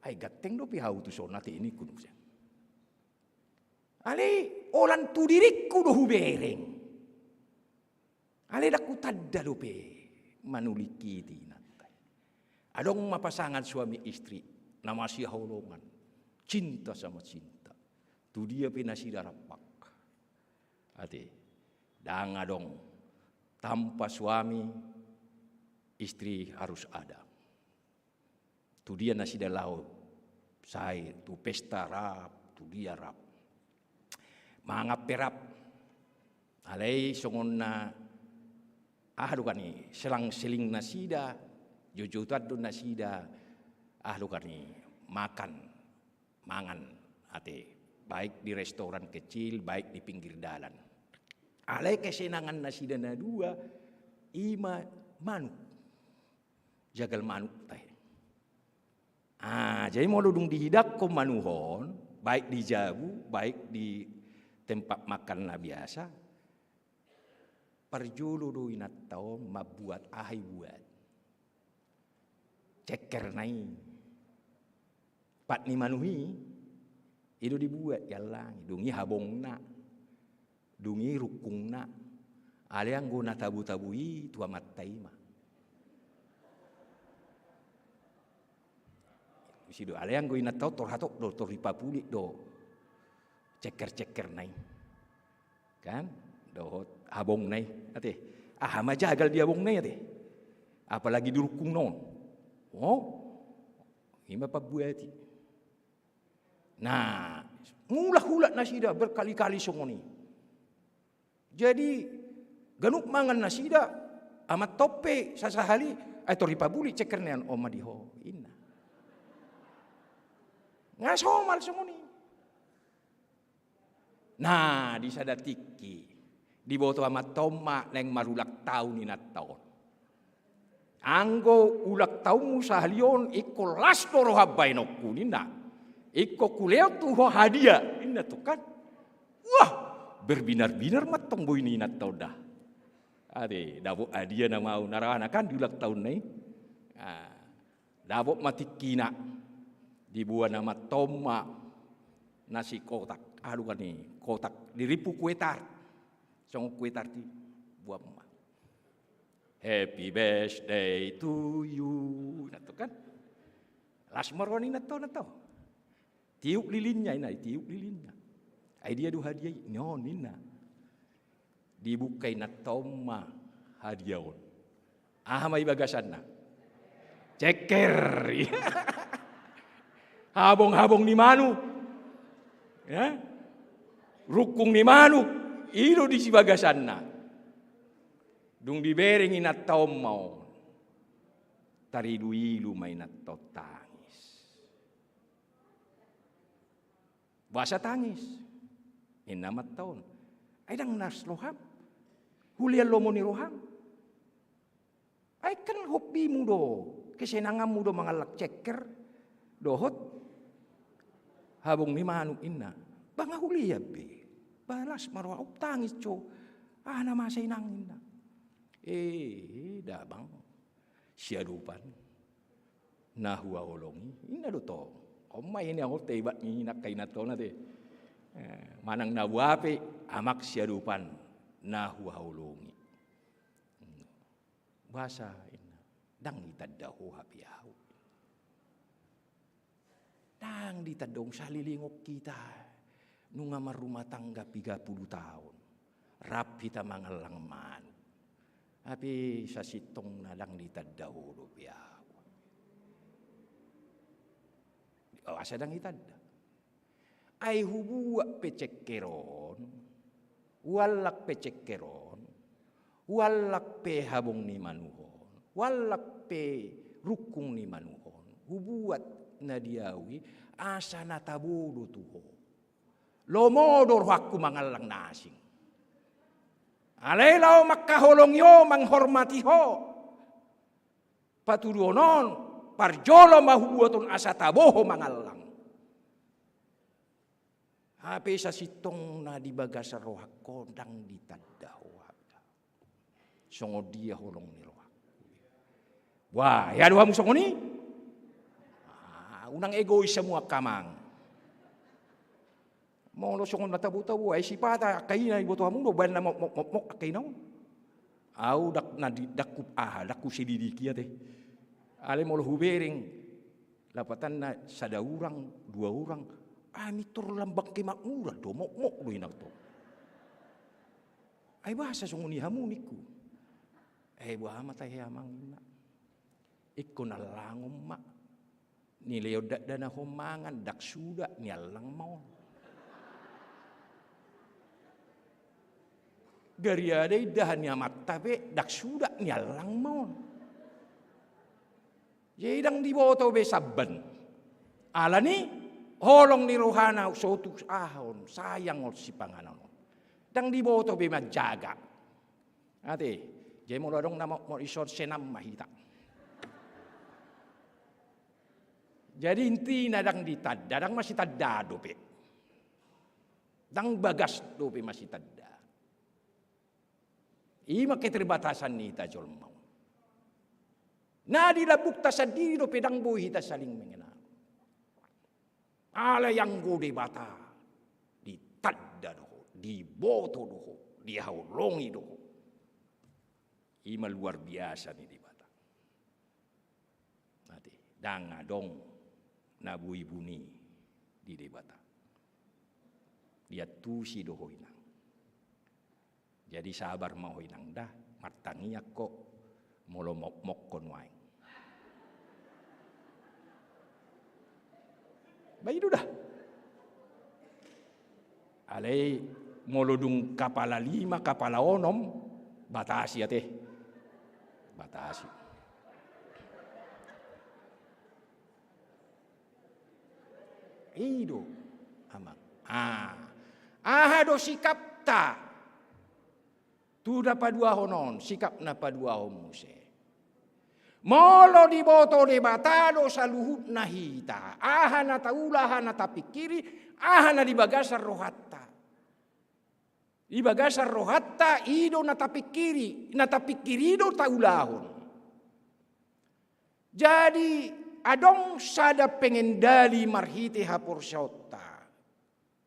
ai ganteng dope hau tu son ate ningku nunga. Alai holan tu diringku do hubereng. Alai ndang hutanda dope manulingkiti inanta. Adong ma pasangan suami istri na masihaholongan, cinta sama cinta. Tu dia pe nasida rap. Ate, ndang adong tanpa suami, istri harus ada. Tu dia nasida laho, sai tu pesta rap, tu dia rap. Mangan pe rap. Alai songon na, aha do kan i, selang-seling nasida, joujoutan do nasida, aha do kan i, makan, mangan, ate, baik di restoran kecil, baik di pinggir dalan. Alai kesenangan nasida na dua, ima manuk. Jagal manuk tahe. Ah, jadi molo dung dihidangkon manuk on, baik di jabu, baik di tempat makan na biasa, parjolo do inanta on mambuat aha i buat. Cengkerna i. Pat ni manuk i, i do dibuat, diallangi. Dung i habongna. Dung i rungkungna. Alai anggo na tabo-tabo i tu amanta i ma. Disi do, alai anggo inanta on tor hatop do, tor dipapulik do. Cengker-cengkerna i. Kan? Dohot habongna i. Ate, aha ma jagal di habongna i ate? Apalagi di rungkungna on. Oh? I ma pambuat i. Nah, mulak-ulak nasida berkali-kali songon i. Jadi, ganup mangan nasida, amanta on pe sasahali, ai tor dipabulik cengkerna i, on ma di ho, inna. Nga somal songon i. Nah, di sada tingki, diboto amanta on ma naeng marulang taon inanta on. Anggo ulang taonmu sahali on, ingkon las do roham baenonku, ninna. Ingkon hulehon tu ho hadiah, ninna tong kan. Wah, berbinar-binar ma tong boi ni inanta on da. Ate, dapot hadiah nama au na rohana kan di ulang taonna i. Ah, dapot ma tingkina. Diboan amanta on ma na sikotak, aha do kan i, kotak, dirimpu kue tart. Songon kue tart i, boan ma. Happy birthday to you. Inna tong kan. Las ma roha ni inanta on, inanta on. Tiup lilinnya, inna, tiup lilinnya. Ai dia do hadia i? On ninna. Dibuka inanta on ma hadia on. Aha ma i bagasanna? Cekker. Habong-habong ni manuk. Ya? Rungkung ni manuk. I do disi bagasanna. Dung dibereng inanta on ma on. Tarilu-ilu ma inanta on tangis. Boasa tangis? Ninna amanta on. Ai ndang las roham? Hulehon lomo ni roham? Ai kan hobbimu do, kesenanganmu do mangallang cekker dohot habong ni manuk, ninna. Ba nga hulehon be. Ba las ma roham, tangis jo. Aha na masa inang, ninna. Eh, damang. Siadopan na huhaholongi, ninna do tong. On ma i na hot te ibat ni angka inanta on ate. Eh, manang na boa pe, amang, siadopan na huhaholongi. Boasa, ninna, ndang ditanda ho hape ahu. Ndang ditanda, saleleng on hita nunga marrumah tangga piga pulu taon. Rap hita mangallang manuk. Hape sasintongna ndang ditanda ho dope ahu. Boasa ndang ditanda? Ai hubuat pe cekker on, huallang pe cekker on, huallang pe habong ni manuk on, huallang pe rungkung ni manuk on, hubuat na di ahu i asa na tabo do tu ho. Lomo do rohangku mangallang na asing. Alai laho mangkaholongi ho, manghormati ho. Patuduhon on, parjolo ma hubuat on asa tabo ho mangallang. Hape sasintongna di bagasan rohangku ndang ditanda ho hape. Songon dia holong ni rohangku? Wah, ia do hamu songon i? Ah, unang egois hamu angka amang. Molo songon na tabo-tabo, ai sipata angka ina iboto hamu do, baen na mokmok-mokmok angka ina on. Ahu ndang, na di, ndang hu, aha, ndang huselidiki ate. Alai molo hubereng, lapatanna sada urang, dua urang, ai mintor lambang kemakmuran do, mokmok do inanta on. Ai boasa songon i hamu, ningku. Eh, boha ma tahe amang, ninna. Ingkon allangon ma. Nilehon dakdanak on mangan, ndang suda, niallang ma on. Gariada indahan ni amanta pe, ndang suda, niallang ma on. Jadi ndang diboto be samban. Alani holong ni rohana, so tu aha on, sayang on sipanganon on. Ndang diboto be manjaga. Ate, jadi molo adong na mokmok dison, senam ma hita. Jadi intina ndang ditanda, ndang masitanda dope. Ndang bagas dope masitanda. I ma keterbatasan ni hita jolma on. Na di lambungta sandiri dope ndang boi hita saling mengenal. Alai anggo Debata, ditanda do ho, diboto do ho, dihaholongi do ho. I ma luar biasa ni Debata. Ate, ndang adong na boi buni di Debata. Diantusi do ho, inang. Jadi sabar ma ho, inang, da, martangiang ho molo mokmok ho nuaeng. Ba i do da. Alai molo dung kapala lima, kapala onom, batasi ate. Batasi. I do, amang. Ah. Aha do sikapta? Tu na paduahon on, sikap na paduahon muse. Molo diboto Debata do saluhutna hita, aha na taula, aha na tapingkiri, aha na di bagasan rohanta. Di bagasan rohanta, i do na tapingkiri, na tapingkiri do taulahon. Jadi, adong sada pengendali marhite haporseaonta.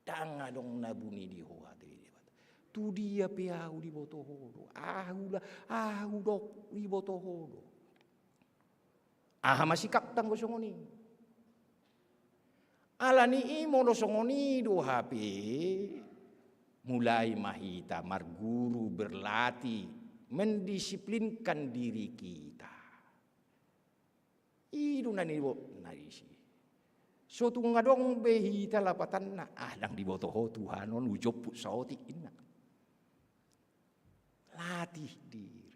Ndang adong na buni di ho, ate Debata. Tu dia pe ahu diboto ho do. Ahu la, ahu do diboto ho do. Aha ma sikapta anggo songon i? Alani i molo songon i do hape, mulai ma hita marguru, berlatih, mendisiplinkan diri kita. I do na nidokna disi. So tung adong be hita lapatanna, ah, ndang diboto ho Tuhan on, hujomput saotik, ninna. Latih diri.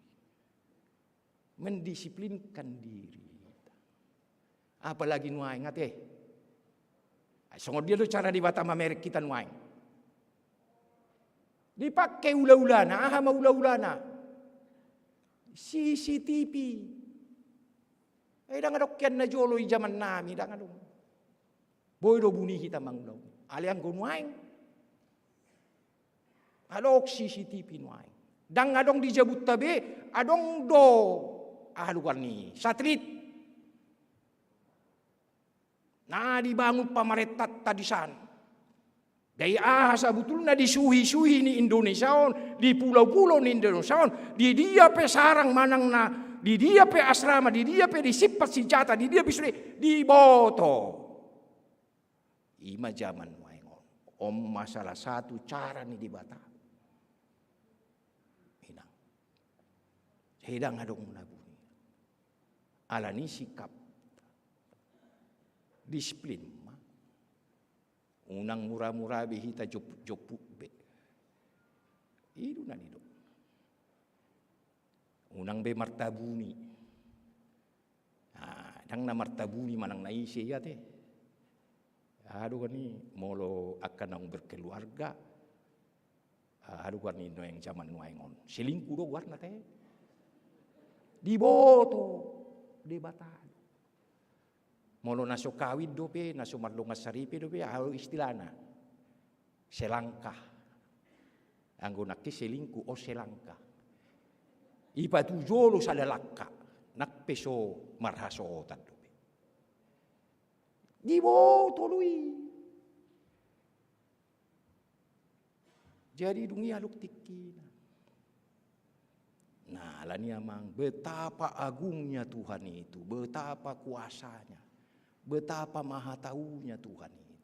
Mendisiplinkan diri. Apalagi nuaeng, ate. Songon dia do cara Debata mamereng hita nuaeng? Dipake ulaulana, aha ma ulaulana? C C T V. Eh, ndang adong hian na jolo i jamannami, ndang adong. Boi do buni hita mangula. Alai anggo nuaeng, adong C C T V nuaeng. Ndang adong di jabunta be, adong do, aha do goarna i, satelit. Na dibangun pamarentanta di san. Jadi aha sabutulna di suhi-suhi ni Indonesia on, di pulau-pulau ni Indonesia on, di dia pe sarang manang na, di dia pe asrama, di dia pe disimpan sinjata, di dia pe sude, diboto. I ma jaman nuaeng on. On ma salah satu cara ni Debata. Inang. Sai ndang adong na buni. Alani sikap. Disiplin ma. Unang mura-mura be hita jomput-jomput be. I do na nidok. Unang be martabuni. Ah, ndang na martabuni manang na ise, ate. Aha do goarna i, molo angka naung berkeluarga. Ah, aha do goarna i nuaeng, jaman nuaeng on? Selingkuh do goarna, ate. Diboto Debata do. Molo na so kawin dope, na so mardongan saripe dope, aha do istilahna? Selangkah. Anggo nangkin selingkuh, on selangkah. Ipatujolo sada langkah, nang pe so marhasohotan dope. Diboto do i. Jadi dung i adong tingkina. Nah, alani amang, betapa agungnya Tuhan itu, betapa kuasanya, betapa maha taunya Tuhan itu.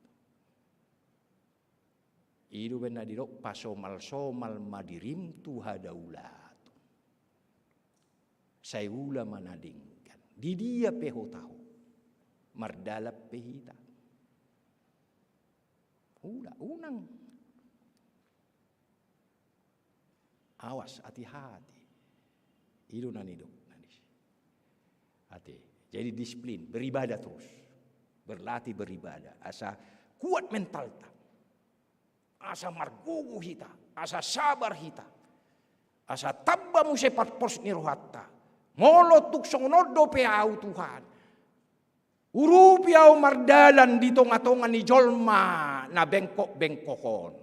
I do umbahen na didok, pasomal-somal ma dirim tu hadaulaton. Sai ula ma na denggan. Di dia pe hita on. Mardalan pe hita. Ula, unang. Awas, hati-hati. I do na nidok na disi. Ate. Jadi disiplin, beribadah terus. Berlatih beribadah. Asa kuat mentalta. Asa margogo hita, asa sabar hita. Asa tamba muse parpos ni rohanta. Molo tung songon on dope ahu, Tuhan, urupi ahu mardalan di tonga-tonga ni jolma na bengkok-bengkok on.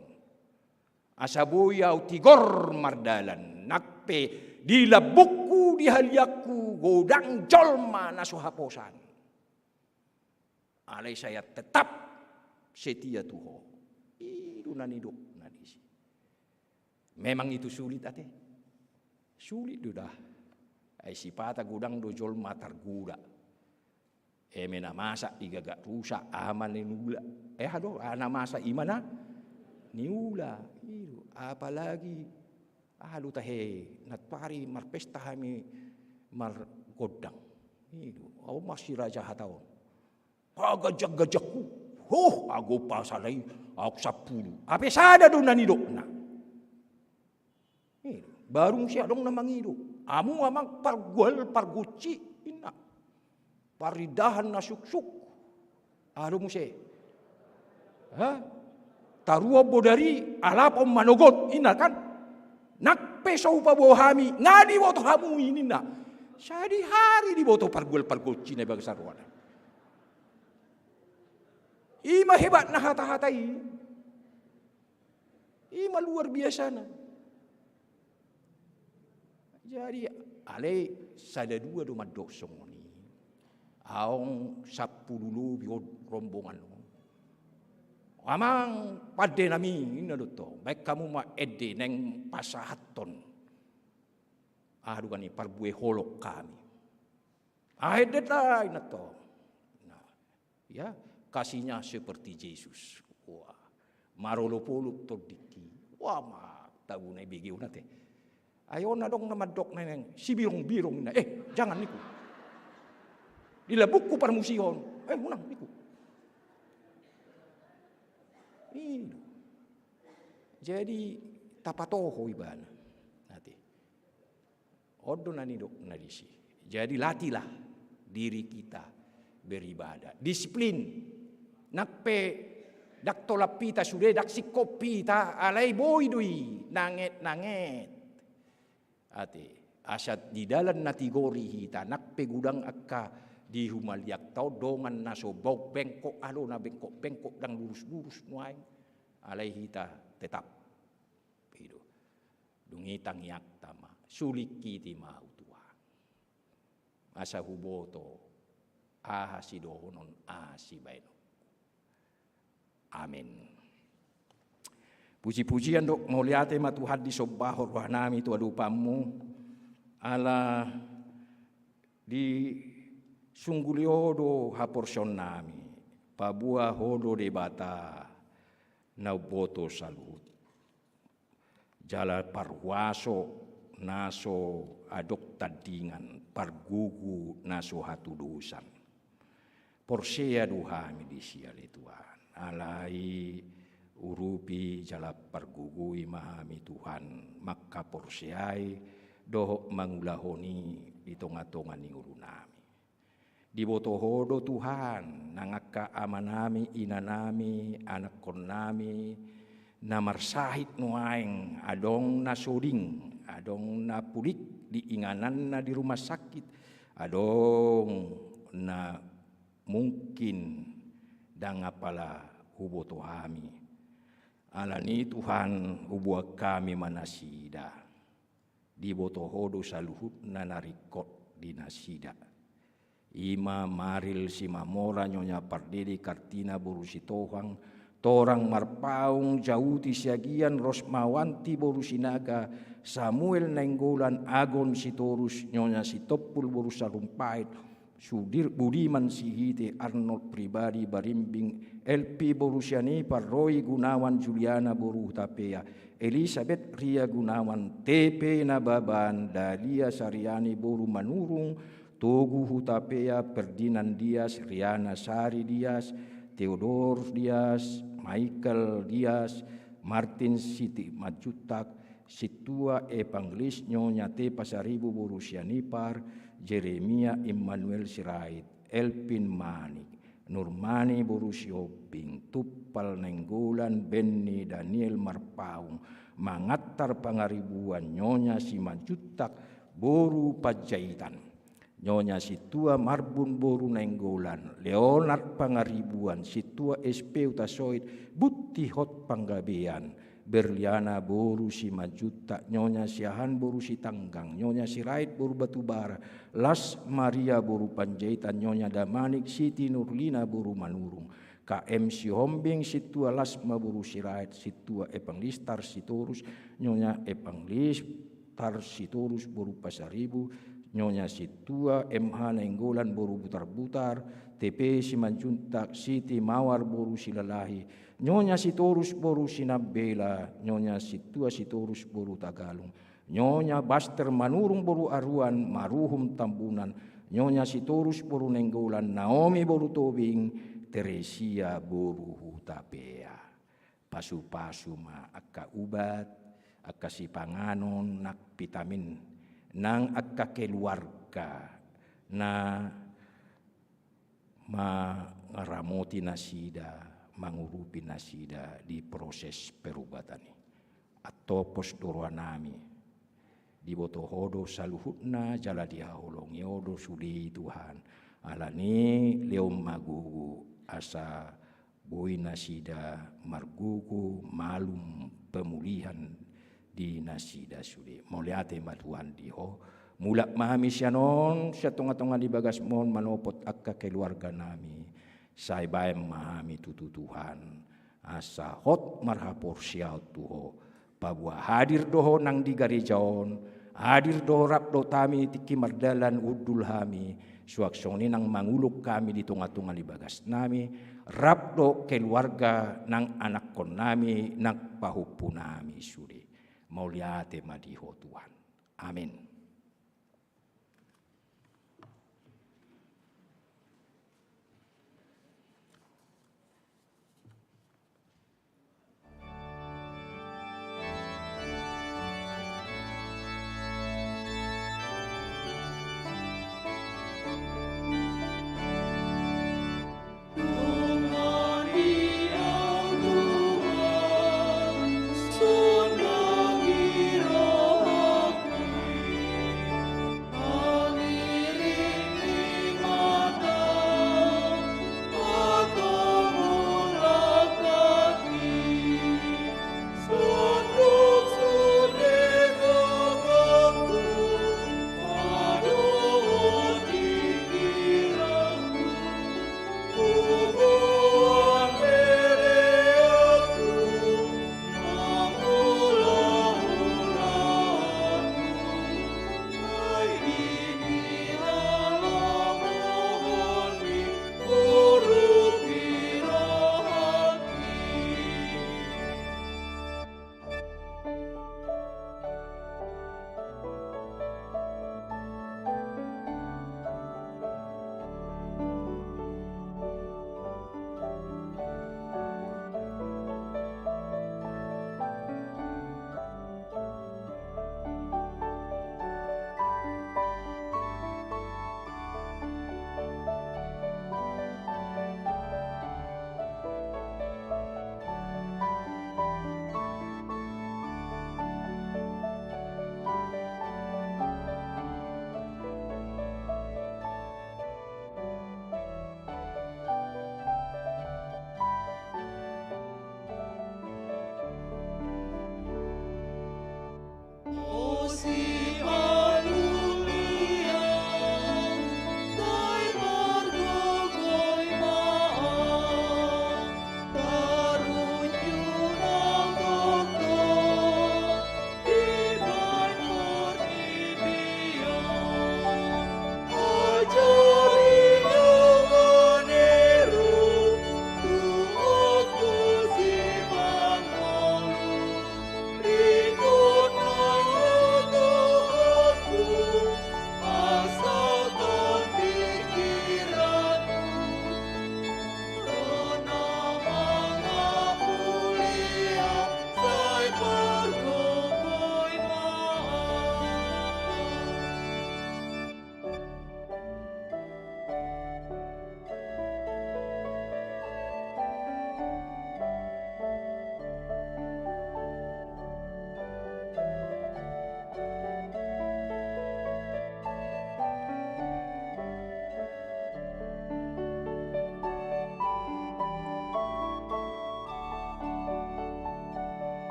Asa boi ahu tigor mardalan, nang pe di lambungku, di haliangku, godang jolma na so haposan. Alai sai ahu tetap setia tu Ho. I do na nidok na disi. Memang itu sulit, ate. Sulit do da. Ai sipata godang do jolma targoda. Eme na masa i gagak rusak, aha ma na niula. Eh, aha do, aha na masa i ma na niula. I do. Apalagi, aha do tahe, nantoari marpesta hami margondang. I do. Ahu ma si raja hata on. Haganjang-ganjangku. Huh, ago pasalai ahu sampulu. Hape sada do na nidokna. Eh, baru muse adong na mangido. Hamu amang pargual pargonsi, inna. Parindahan na suksuk. Aha do muse? Ha? Taruhon bodari, alapon manogot, inna kan? Nang pe so hupaboa hami, nga diboto hamu i, ninna. Sadihari diboto pargual pargonsi na i bagasan rohana. I ma hebatna hata-hata i. I ma luar biasana. Jadi, alai sada dua do mandok songon i. Adong sampulu lobi on rombongan on. Amang pande nami, inna do tong. Baen hamu ma ende naeng pasahathon. Aha do kan i, parbue holong hami. Aha endenta, inna tong. Nah, ya, Kasihnya seperti Yesus. Wah, marolopolop tondingki. Wah, ma, tabu na i begeon ate. Ai on adong na mandok na nang sibirong-birong na, eh, jangan niku. Di lambungku parmusihon, eh, unang niku. Ih. Jadi tapatoho ibana. Nanti. On do na nidok na disi. Jadi latihlah diri kita beribadah. Disiplin. Nang pe ndang tolap hita sude, ndang singkop hita, alai boi do i, nanget-nanget. Ate, asa di dalan na tigor i hita, nang pe godang angka di humaliangta on dongan na so bau bengkok, alo na bengkok-bengkok, ndang lurus-lurus nuaeng, alai hita tetap. I do. Dung i tangiangta ma, sulingkiti ma ahu Tuhan. Asa huboto aha sidohonon, aha sibahenonku. Amen. Puji-pujian dohot mauliate ma Tuhan disombahon rohanami tu adopanmu, ala disungguli Ho do haporseaonnami, paboa Ho do Debata na umboto saluhut. Jala parhuaso na so adong tandingan, pargogo na so hatudosan. Porsea do hami disi ale Tuhan. Alai urupi jala pargogoi ma hami Tuhan, mangkaporseai dohot mangulahon i di tonga-tonga ni ngolunami. Diboto Ho do Tuhan, nang angka amanami, inanami, anakkonnami, na marsahit nuaeng, adong na soding, adong na pulik di ingananna di rumah sakit, adong na mungkin ndang apala huboto hami. Alani Tuhan, huboan hami ma nasida. Diboto Ho do saluhutna na ringkot di nasida. I ma Maril Simamora, Nyonya Pardede Kartina boru Sitohang, Torang Marpaung, Jauti Siagian, Rosmawanti boru Sinaga, Samuel Nainggolan, Agon Sitorus, Nyonya Sitompul boru Sarumpait, Sudir Budiman Sihite, Arnold Pribadi Barimbing, Elpi boru Sianipar, Roy Gunawan, Juliana boru Hutapea, Elisabet Ria Gunawan, T P Nababan, Dalia Sariani boru Manurung, Togu Hutapea, Ferdinand Dias, Riana Sari Dias, Theodor Dias, Michael Dias, Martin Simanjuntak, Sintua Evangelis Nyonya T Pasaribu boru Sianipar, Jeremia Immanuel Sirait, Elvin Manik, Nurmani boru Sihombing, Tumpal Nainggolan, Benny Daniel Marpaung, Mangantar Pangaribuan, Nyonya Simanjuntak boru Panjaitan, Nyonya Sintua Marbun boru Nainggolan, Leonard Pangaribuan, Sintua S P Hutasoit, Buntihot Panggabean, Berliana boru Simanjuntak, Nyonya Siahaan boru Sitanggang, Nyonya Sirait boru Batubara, Las Maria boru Panjaitan, Nyonya Damanik Siti Nurlina boru Manurung, K M Sihombing, Sintua Lasma boru Sirait, Sintua Evangelis Tarsitorus, Nyonya Evangelis Tarsitorus boru Pasaribu, Nyonya Sintua M H Nainggolan boru Butarbutar, T P Simanjuntak, Siti Mawar boru Silalahi, Nyonya Sitorus boru Sinambela, Nyonya Sintua Sitorus boru Tagalung, Nyonya Baster Manurung boru Aruan, Maruhum Tambunan, Nyonya Sitorus boru Nainggolan, Naomi boru Tobing, Teresia boru Hutapea. Pasu-pasu ma angka ubat, angka sipanganon, nang vitamin, nang angka keluarga na mangaramoti nasida, mangurupi nasida di proses perubatan i. Antong pos do rohanami, diboto Ho do saluhutna, jala dihaholongi Ho do sude i Tuhan. Alani i lehon ma gogo asa boi nasida margogo, malum pemulihan di nasida sude. Mauliate ma Tuhan di Ho. Mulak ma hami sian on, sian tonga-tonga ni bagasmon, manopot angka keluarganami. Sai baen ma hami tutu Tuhan, asa hot marhaporseaon tu Ho. Paboa hadir do Ho nang di gareja on, Hadir do, rap dohot hami tingki mardalan, hundul hami, suang songon i nang manguluk hami di tonga-tonga ni bagasnami, rap dohot keluarga nang anakkonnami nang pahompunami sude. Mauliate ma di Ho Tuhan. Amin.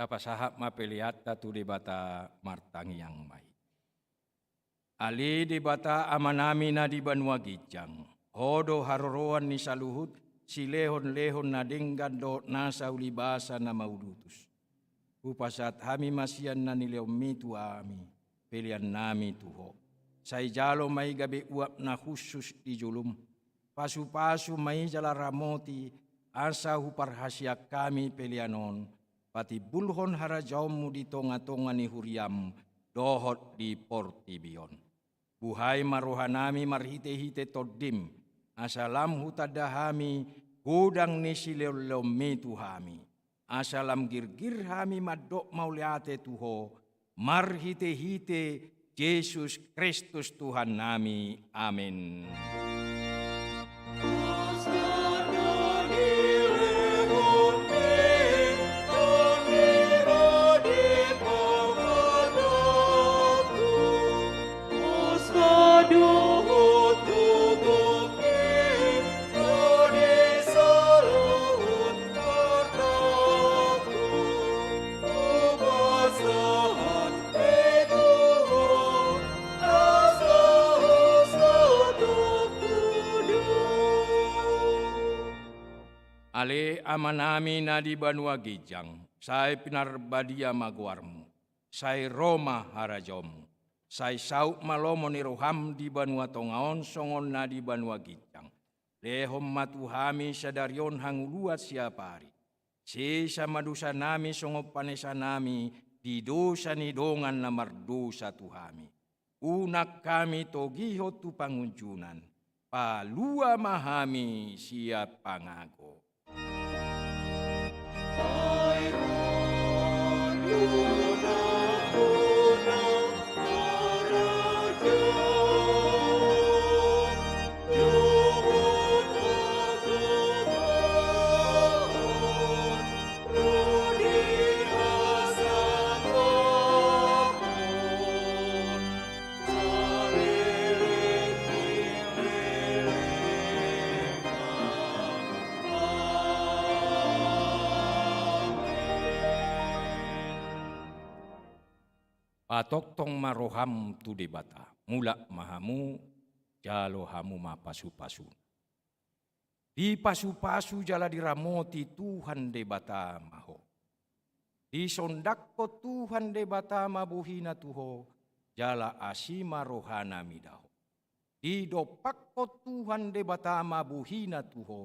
Tapasahat ma peleanta tu Debata, martangiang ma i. Ale Debata Amanami na di banua ginjang, Ho do haroroan ni saluhut silehonlehon na denggan dohot nasa ulibasa na maudutus. Hupasahat hami ma sian na nilehonMi tu hami, peleannami tu Ho. Sai jalo ma i gabe uap na hushus di jolom. Pasupasu ma i jala ramoti, asa huparhaseang hami pelean on, patimbulhon harajaonMu di tongatonga ni huriaM dohot di portibi on. Buhai ma rohanami marhitehite TondiM, asa lam hutanda hami godang ni silehonlehonMi tu hami. Asa lam girgir hami mandok mauliate tu Ho, marhitehite Jesus Kristus Tuhannami. Amen. Ale Amanami na di banua ginjang, sai pinarbadia ma goarMu, sai ro ma harajaonMu, sai saut ma lomo ni rohaM di banua tonga on songon na di banua ginjang. Lehon ma tu hami sadari on hangoluan siapari. Sesa ma dosanami songon panesanami di dosa ni dongan na mardosa tu hami. Unang hami togihon tu pangunjunan, palua ma hami sian pangago. Patongtong ma roham tu Debata, mulak ma hamu, jalo hamu ma pasupasuna. Dipasupasu jala diramoti Tuhan Debata ma ho. Disondangkon Tuhan Debata ma bohina tu ho, jala asi ma rohana mida ho. Didompakkon Tuhan Debata ma bohina tu ho,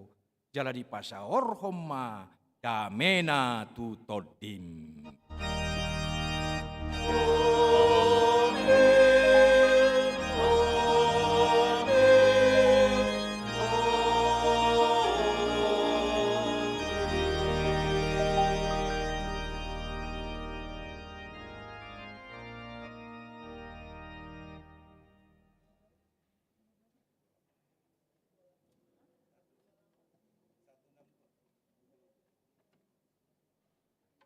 jala dipasaorhon ma damena tu tondim.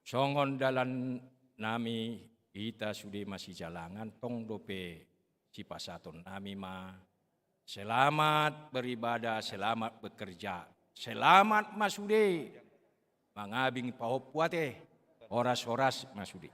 Songon dalannami hita sude masijalangan, tong dope sipasahatonnami ma, selamat beribadah, selamat bekerja, selamat ma sude mangabing pahompu ate, horas-horas ma sude.